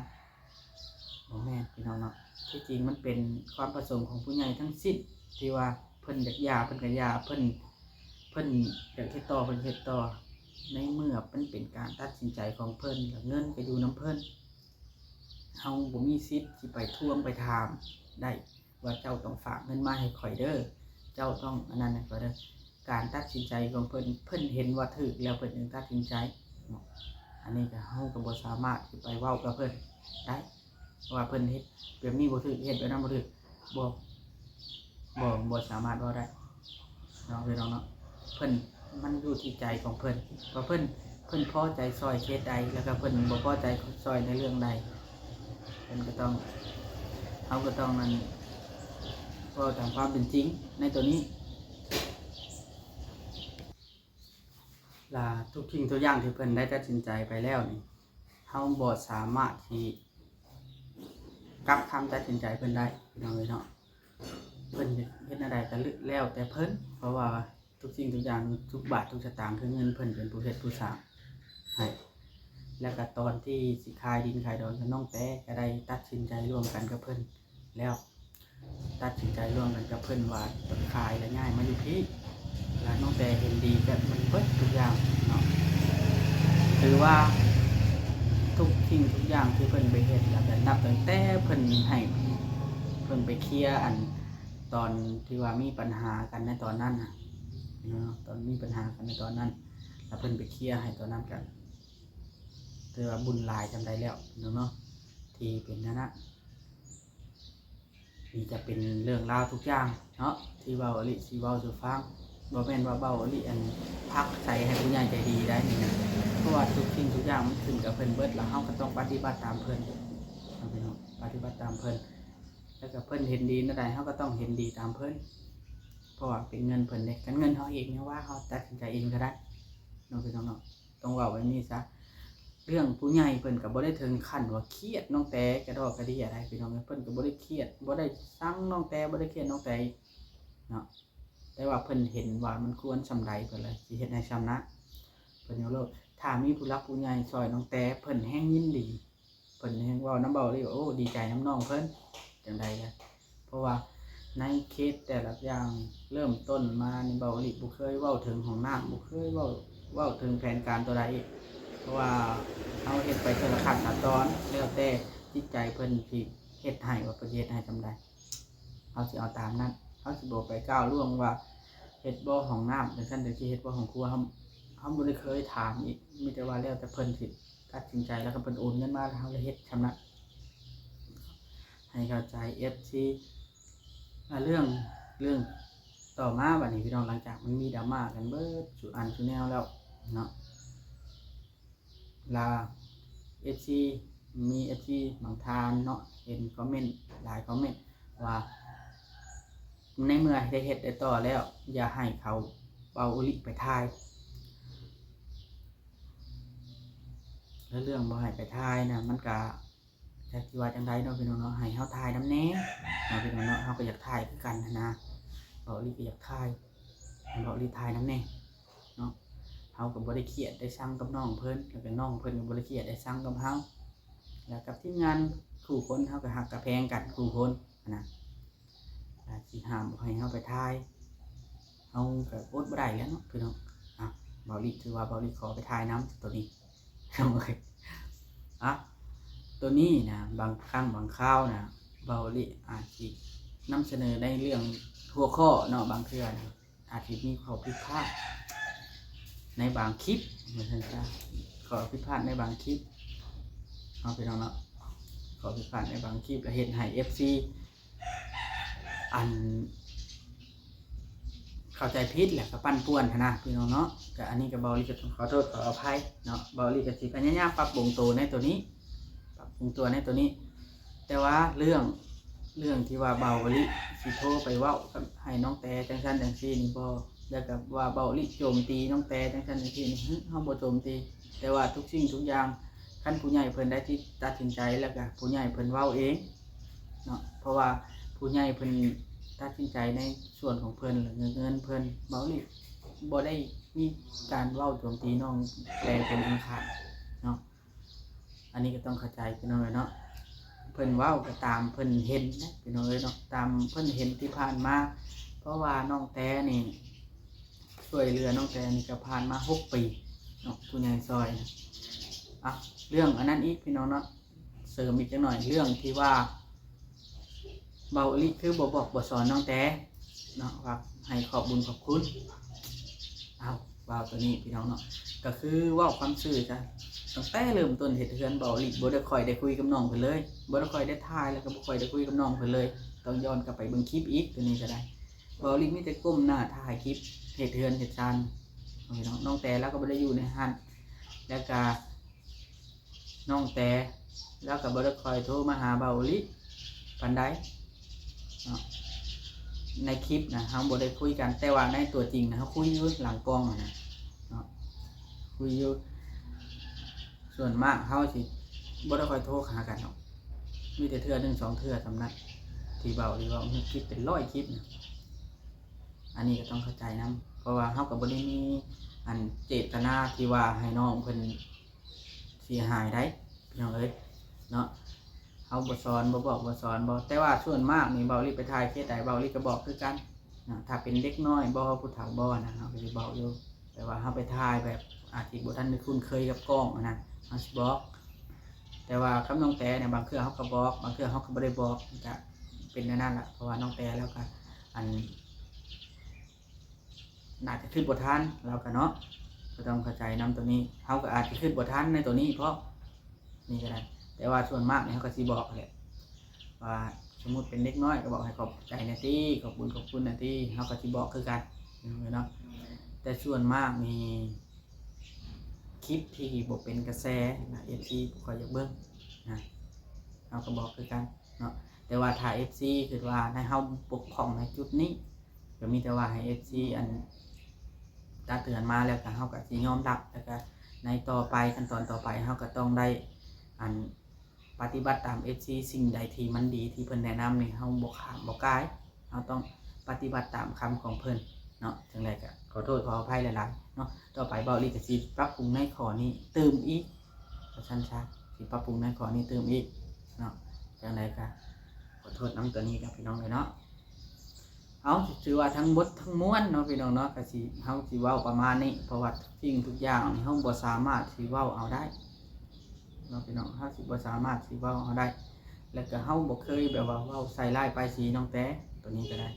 ບໍ່ແມ່ນພີ່ນ້ອງເນາະ ທີ່ຈິງມັນເປັນຄວາມປະສົງຂອງຜູ້ໃຫຍ່ທັງສິ້ນ ທີ່ວ່າເພິ່ນຢາກຢ່າເພິ່ນກໍຢ່າ ເພິ່ນ ເພິ່ນຢາກເຮັດຕໍ່ເພິ່ນເຮັດຕໍ່ ໃນເມື່ອມັນເປັນການຕັດສິນໃຈຂອງເພິ່ນ ແລະເງິນກໍຢູ່ນຳເພິ່ນ ເຮົາບໍ່ມີສິດຊິໄປທວງໄປຖາມໄດ້ວ່າເຈົ້າຕ້ອງຝາກເງິນມາໃຫ້ຂ້ອຍເດີ ເຈົ້າຕ້ອງອັນນັ້ນໃຫ້ຂ້ອຍເດີ. ການຕັດສິນໃຈຂອງເພິ່ນ ເພິ່ນເຫັນວ່າຖືກແລ້ວເພິ່ນຈຶ່ງຕັດສິນໃຈເນາະ. ອັນນີ້ກໍ ເຮົາກໍບໍ່ສາມາດຊິໄປເວົ້າກັບເພິ່ນໄດ້ ວ່າເພິ່ນເຮັດແບບນີ້ບໍ່ຖືກ ເຮັດແບບນັ້ນບໍ່ຖືກ ບໍ່ ບໍ່ ບໍ່ສາມາດເວົ້າໄດ້ເນາະ ພີ່ນ້ອງເນາະ. ເພິ່ນ ມັນຢູ່ທີ່ໃຈຂອງເພິ່ນ ວ່າເພິ່ນ ເພິ່ນພໍໃຈຊ່ອຍເຂດໃດ ແລ້ວກໍເພິ່ນບໍ່ພໍໃຈຊ່ອຍໃນເລື່ອງໃດ ເພິ່ນກໍຕ້ອງ ເຮົາກໍຕ້ອງນັ້ນ ເວົ້າຕາມຄວາມເປັນຈິງໃນໂຕນີ້. ລະທຸກສິ່ງທຸກຢ່າງທີ່ເພິ່ນໄດ້ຕັດສິນໃຈໄປແລ້ວນີ້ ເຮົາບໍ່ສາມາດທີ່ກັບຄຳຕັດສິນໃຈເພິ່ນໄດ້ ພີ່ນ້ອງເອີຍເນາະ. ເພິ່ນເຮັດແນວໃດກໍແລ້ວແຕ່ເພິ່ນ ເພາະວ່າທຸກສິ່ງທຸກຢ່າງ ທຸກບາດທຸກສະຕາງ ຄືເງິນເພິ່ນເປັນຜູ້ເຮັດຜູ້ສ້າງໃຫ້. ແລ້ວກໍຕອນທີ່ຊິຂາຍດິນຂາຍດອນກັບນ້ອງແຕ ກໍໄດ້ຕັດສິນໃຈຮ່ວມກັນກັບເພິ່ນ ແລ້ວຕັດສິນໃຈຮ່ວມກັນກັບເພິ່ນວ່າຈະຂາຍ ແລະຍ້າຍມາຢູ່ພີ້ ແລະນ້ອງແຕເຫັນດີກັບມັນເບິດທຸກຢ່າງເນາະ. ຖືວ່າທຸກສິ່ງທຸກຢ່າງທີ່ເພິ່ນໄປເຮັດ ແລ້ວກໍນັບຕັ້ງແຕ່ເພິ່ນໃຫ້ ເພິ່ນໄປເຄຍ ອັນ ຕອນທີ່ວ່າມີປັນຫາກັນໃນຕອນນັ້ນນະເນາະ ຕອນມີປັນຫາກັນໃນຕອນນັ້ນ ແລ້ວເພິ່ນໄປເຄຍໃຫ້ຕອນນັ້ນ ກໍຖືວ່າບຸນຫຼາຍສ່ຳໃດແລ້ວເນາະ ທີ່ເປັນນັ້ນນະ. ນີ້ຈະເປັນເລື່ອງລາວທຸກຢ່າງເນາະ ທີ່ເບົາອີ່ຫຼີຊິເວົ້າສູ່ຟັງ. ບໍ່ແມ່ນວ່າເບົາອີ່ຫຼີ ອັນ ຜັກໃສ່ໃຫ້ຜູ້ໃຫຍ່ໃຈດີໄດ໋ນີ້ນະ ເພາະວ່າທຸກສິ່ງທຸກຢ່າງມັນຂຶ້ນກັບເພິ່ນເບິດ ແລ້ວເຮົາກໍຕ້ອງປະຕິບັດຕາມເພິ່ນເນາະ ພີ່ນ້ອງ ປະຕິບັດຕາມເພິ່ນ. ແລ້ວກໍເພິ່ນເຫັນດີແນວໃດ ເຮົາກໍຕ້ອງເຫັນດີຕາມເພິ່ນ ເພາະວ່າເປັນເງິນເພິ່ນເດ້. ຄັນເງິນເຮົາເອງ ເຮົາວ່າເຮົາຕັດສິນໃຈເອງກໍໄດ້ເນາະ ພີ່ນ້ອງເນາະ. ຕ້ອງເວົ້າແບບນີ້ຊະ ເລື່ອງຜູ້ໃຫຍ່ເພິ່ນກໍບໍ່ໄດ້ເຖິງຂັ້ນວ່າຄຽດນ້ອງແຕກະດອກກະເດຍໃດ໋ ພີ່ນ້ອງເອີຍ. ເພິ່ນກໍບໍ່ໄດ້ຄຽດ ບໍ່ໄດ້ຊັງນ້ອງແຕ ບໍ່ໄດ້ຄຽດນ້ອງແຕເນາະ ແຕ່ວ່າເພິ່ນເຫັນວ່າມັນຄວນສ່ຳໃດ ເພິ່ນເລີຍຊິເຮັດໃຫ້ສ່ຳນັ້ນ ເພິ່ນຍົກເລີກ. ຖ້າມີຜູ້ຫຼັກຜູ້ໃຫຍ່ຊ່ອຍນ້ອງແຕ ເພິ່ນແຮ່ງຍິນດີ ເພິ່ນແຮ່ງເວົ້ານຳເບົາອີ່ຫຼີ ໂອ້ ດີໃຈນຳນ້ອງເພິ່ນ ຈັ່ງໃດລະ ເພາະວ່າໃນເຄສແຕ່ລະຢ່າງເລີ່ມຕົ້ນມານີ້ ເບົາອີ່ຫຼີບໍ່ເຄີຍເວົ້າເຖິງຫ້ອງນ້ຳ ບໍ່ເຄີຍເວົ້າ ເວົ້າເຖິງແຜນການຕົວໃດອີກ ເພາະວ່າເຮົາເຮັດໄປເທື່ອລະຂັ້ນລະຕອນ ແລ້ວແຕ່ຈິດໃຈເພິ່ນຊິເຮັດໃຫ້ ວ່າເພິ່ນຊິເຮັດໃຫ້ສ່ຳໃດ. ເຮົາຊິເອົາຕາມນັ້ນ ເຮົາຊິບໍ່ໄປກ້າວລ່ວງວ່າເຮັດບໍ່ຫ້ອງນ້ຳ ຈັ່ງຊັ້ນຈັ່ງຊີ້ ເຮັດບໍ່ຫ້ອງຄົວ ເຮົາ ເຮົາບໍ່ໄດ້ເຄີຍຖາມອີກ ມີແຕ່ວ່າແລ້ວແຕ່ເພິ່ນຊິຕັດສິນໃຈ ແລ້ວກໍເພິ່ນໂອນເງິນມາ ແລ້ວເຮົາລະເຮັດສ່ຳນັ້ນ ໃຫ້ເຂົ້າໃຈ ເອັຟຊີ. ອາ ເລື່ອງ ເລື່ອງຕໍ່ມາບັດນີ້ ພີ່ນ້ອງ ຫຼັງຈາກມັນມີດຣາມາກັນເບິດສູ່ອັນສູ່ແນວແລ້ວເນາະ ລະ ເອັຟຊີ ມີເອັຟຊີບາງທ່ານເນາະ ເຫັນຄອມເມັນຫຼາຍຄອມເມັນວ່າ ໃນເມື່ອໄດ້ເຮັດໄດ້ຕໍ່ແລ້ວ ຢ່າໃຫ້ເຂົາເບົາອີ່ຫຼີໄປຖ່າຍ ແລະເລື່ອງບໍ່ໃຫ້ໄປຖ່າຍນະ ມັນກະ ຈັກຊິວ່າຈັ່ງໃດເນາະ ພີ່ນ້ອງເນາະ ໃຫ້ເຮົາຖ່າຍນຳແດ່ເນາະ ພີ່ນ້ອງເນາະ. ເຮົາກໍຢາກຖ່າຍຄືກັນຫັ້ນນະ ເບົາອີ່ຫຼີກໍຢາກຖ່າຍ ໃຫ້ເບົາອີ່ຫຼີຖ່າຍນຳແດ່ ເຮົາກໍບໍ່ໄດ້ຄຽດໄດ້ຊັງກັບນ້ອງເພິ່ນ ແລ້ວກໍນ້ອງເພິ່ນກໍບໍ່ໄດ້ຄຽດໄດ້ຊັງກັບເຮົາ ແລ້ວກັບທີມງານຄູ່ຄົນ ເຮົາກໍຮັກກັບແພງກັນຄູ່ຄົນຫັ້ນນະ. ອາດຊິຫ້າມບໍ່ໃຫ້ເຮົາໄປຖ່າຍ ເຮົາກໍອົດບໍ່ໄດ້ແລ້ວເນາະພີ່ນ້ອງ. ອ່ະ ເບົາຫຼີຖືວ່າເບົາຫຼີຂໍໄປຖ່າຍນຳໂຕນີ້ ເອົາ ໂຕນີ້ນະ ບາງຄັ້ງບາງຄາວນະ ເບົາຫຼີອາດຊິນຳສະເໜີໃນເລື່ອງຫົວຂໍ້ເນາະ ບາງເທື່ອນະ ອາດຊິມີຂໍ້ຜິດພາດໃນບາງຄລິບ ວ່າຊັ້ນຊະ ຂໍ້ຜິດພາດໃນບາງຄລິບເນາະ ພີ່ນ້ອງເນາະ ຂໍ້ຜິດພາດໃນບາງຄລິບ ແລ້ວເຮັດໃຫ້ເອັຟຊີ ອັນ ເຂົ້າໃຈຜິດ ແລ້ວກໍປັ່ນປ່ວນຫັ້ນນະ ພີ່ນ້ອງເນາະ. ກໍອັນນີ້ກໍເບົາຫຼີກໍຕ້ອງຂໍໂທດຂໍອະໄພເນາະ ເບົາຫຼີກໍຊິພະຍາຍາມປັບປຸງໂຕໃນໂຕນີ້ ປັບປຸງຕົວໃນໂຕນີ້. ແຕ່ວ່າເລື່ອງ ເລື່ອງທີ່ວ່າເບົາຫຼີຊິໂທໄປເວົ້າກັບ ໃຫ້ນ້ອງແຕຈັ່ງຊັ້ນຈັ່ງຊີ້ນີ້ບໍ່ ແລ້ວກໍວ່າເບົາຫຼີໂຈມຕີນ້ອງແຕຈັ່ງຊັ້ນຈັ່ງຊີ້ນີ້ ເຮົາບໍ່ໂຈມຕີ. ແຕ່ວ່າທຸກສິ່ງທຸກຢ່າງ ຄັນຜູ້ໃຫຍ່ເພິ່ນໄດ້ຕິດ ຕັດສິນໃຈ ແລ້ວກໍຜູ້ໃຫຍ່ເພິ່ນເວົ້າເອງເນາະ ເພາະວ່າຜູ້ໃຫຍ່ເພິ່ນຕັດສິນໃຈໃນສ່ວນຂອງເພິ່ນ ແລະ ເງິນເພິ່ນ ເບົາຫຼີບໍ່ໄດ້ມີການເວົ້າໂຈມຕີນ້ອງແຕເປັນອັນຂາດເນາະ. ອັນນີ້ກໍຕ້ອງເຂົ້າໃຈພີ່ນ້ອງເອີຍເນາະ ເພິ່ນເວົ້າກໍຕາມເພິ່ນເຫັນນະ ພີ່ນ້ອງເອີຍເນາະ ຕາມເພິ່ນເຫັນທີ່ຜ່ານມາ ເພາະວ່ານ້ອງແຕນີ້ ຊ່ວຍເຫຼືອນ້ອງແຕນີ້ກໍຜ່ານມາຫົກປີເນາະ ຜູ້ໃຫຍ່ຊ່ອຍນະ. ອ່ະ ເລື່ອງອັນນັ້ນອີກພີ່ນ້ອງເນາະ ເສີມອີກຈັກໜ່ອຍ ເລື່ອງທີ່ວ່າເບົາອີ່ຫຼີຄືບໍ່ບອກບໍ່ສອນນ້ອງແຕເນາະ ວ່າໃຫ້ຂອບບຸນຂອບຄຸນ. ເອົາ ເວົ້າໂຕນີ້ພີ່ນ້ອງເນາະ ກໍຄືເວົ້າຄວາມຊື່ຊະ ຕັ້ງແຕ່ເລີ່ມຕົ້ນເຮັດເຮືອນ ເບົາອີ່ຫຼີບໍ່ໄດ້ຄ່ອຍໄດ້ຄຸຍກັບນ້ອງເພິ່ນເລີຍ ບໍ່ໄດ້ຄ່ອຍໄດ້ຖ່າຍ ແລ້ວກໍບໍ່ຄ່ອຍໄດ້ຄຸຍກັບນ້ອງເພິ່ນເລີຍ ຕ້ອງຍ້ອນກັບໄປເບິ່ງຄລິບອີກ ໂຕນີ້ກໍໄດ້. ເບົາອີ່ຫຼີມີແຕ່ກົ້ມໜ້າຖ່າຍຄລິບເຮັດເຮືອນເຮັດຊານເນາະ ນ້ອງແຕລາວກໍບໍ່ໄດ້ຢູ່ໃນຫັ້ນ ແລ້ວກະນ້ອງແຕລາວກໍບໍ່ໄດ້ຄ່ອຍໂທມາຫາເບົາອີ່ຫຼີປານໃດເນາະ ໃນຄລິບນະ ເຮົາບໍ່ໄດ້ຄຸຍກັນ ແຕ່ວ່າໃນຕົວຈິງນະ ເຮົາຄຸຍຢູ່ຫຼັງກ້ອງຫັ້ນນະເນາະ ຄຸຍຢູ່. ສ່ວນມາກເຮົາຊິບໍ່ໄດ້ຄ່ອຍໂທຫາກັນດອກ ມີແຕ່ເທື່ອໜຶ່ງສອງເທື່ອສ່ຳນັ້ນ ທີ່ເວົ້າ ທີ່ເວົ້າເຮັດຄລິບເປັນຮ້ອຍຄລິບນະ. ອັນນີ້ກໍຕ້ອງເຂົ້າໃຈນຳ ເພາະວ່າເຮົາກໍບໍ່ໄດ້ມີອັນເຈດຕະນາທີ່ວ່າໃຫ້ນ້ອງເພິ່ນເສຍຫາຍໃດ໋ ພີ່ນ້ອງເອີຍເນາະ ເຮົາບໍ່ສອນ ບໍ່ບອກ ບໍ່ສອນ ບໍ່ ແຕ່ວ່າສ່ວນມາກນີ້ ເບົາອີ່ຫຼີໄປຖ່າຍເຄສໃດ ເບົາອີ່ຫຼີກໍບອກຄືກັນເນາະ ຖ້າເປັນເດັກນ້ອຍບໍ່ ຜູ້ເຖົ້າບໍ່ນະ ເຮົາກໍຊິບອກຢູ່ ແຕ່ວ່າເຮົາໄປຖ່າຍແບບອາດຊິບໍ່ທັນໄດ້ຄຸ້ນເຄີຍກັບກ້ອງຫັ້ນນະ ເຮົາຊິບອກ. ແຕ່ວ່າກັບນ້ອງແຕນີ້ ບາງເທື່ອເຮົາກໍບອກ ບາງເທື່ອເຮົາກໍບໍ່ໄດ້ບອກ ມັນກະເປັນແນວນັ້ນລະ ເພາະວ່ານ້ອງແຕລາວກະ ອັນ ໜ້າຈະຄິດບໍ່ທັນລາວກະເນາະ ກໍຕ້ອງເຂົ້າໃຈນຳໂຕນີ້ ເຮົາກໍອາດຈະຄິດບໍ່ທັນໃນໂຕນີ້ເພາະ ນີ້ກໍໄດ້ ແຕ່ວ່າສ່ວນມາກນີ້ເຮົາກໍຊິບອກຫັ້ນແຫຼະ ວ່າສົມມຸດເປັນເດັກນ້ອຍກໍບອກໃຫ້ຂອບໃຈແດ່ຕິ ຂອບບຸນຂອບຄຸນແດ່ຕິ ເຮົາກໍຊິບອກຄືກັນເນາະ. ແຕ່ສ່ວນມາກນີ້ ຄລິບທີ່ບໍ່ເປັນກະແສນະ ເອັຟຊີບໍ່ຄ່ອຍຢາກເບິ່ງນະ ເຮົາກໍບອກຄືກັນເນາະ. ແຕ່ວ່າຖ້າເອັຟຊີຄິດວ່າໃຫ້ເຮົາບົກຜ່ອງໃນຈຸດນີ້ ກໍມີແຕ່ວ່າໃຫ້ເອັຟຊີອັນ ຕັກເຕືອນມາແລ້ວກໍເຮົາກໍຊິຍອມຮັບ ແລ້ວກໍໃນຕໍ່ໄປ ຂັ້ນຕອນຕໍ່ໄປເຮົາກໍຕ້ອງໄດ້ອັນ ປະຕິບັດຕາມເອັຟຊີ ສິ່ງໃດທີ່ມັນດີທີ່ເພິ່ນແນະນຳນີ້ ເຮົາບໍ່ຂ້າມບໍ່ກາຍ ເຮົາຕ້ອງປະຕິບັດຕາມຄຳຂອງເພິ່ນເນາະ. ຈັ່ງໃດກໍຂໍໂທດຂໍອະໄພຫຼາຍໆເນາະ ຕໍ່ໄປເບົາອີ່ຫຼີກໍຊິປັບປຸງໃນຂໍ້ນີ້ຕື່ມອີກ ວ່າຊັ້ນຊະ ຊິປັບປຸງໃນຂໍ້ນີ້ຕື່ມອີກເນາະ. ຈັ່ງໃດກໍຂໍໂທດນຳຕົວນີ້ກັບພີ່ນ້ອງເລີຍເນາະ. ເອົາ ຖືວ່າທັງໝົດທັງມວນເນາະ ພີ່ນ້ອງເນາະ ກໍຊິ ເຮົາຊິເວົ້າປະມານນີ້ ເພາະວ່າສິ່ງທຸກຢ່າງນີ້ເຮົາບໍ່ສາມາດຊິເວົ້າເອົາໄດ້ເນາະ ພີ່ນ້ອງ ເຮົາຊິບໍ່ສາມາດຊິເວົ້າເອົາໄດ້ ແລ້ວກໍເຮົາບໍ່ເຄີຍແບບວ່າເວົ້າໃສ່ຮ້າຍປ້າຍສີນ້ອງແຕ ຕົວນີ້ກໍໄດ້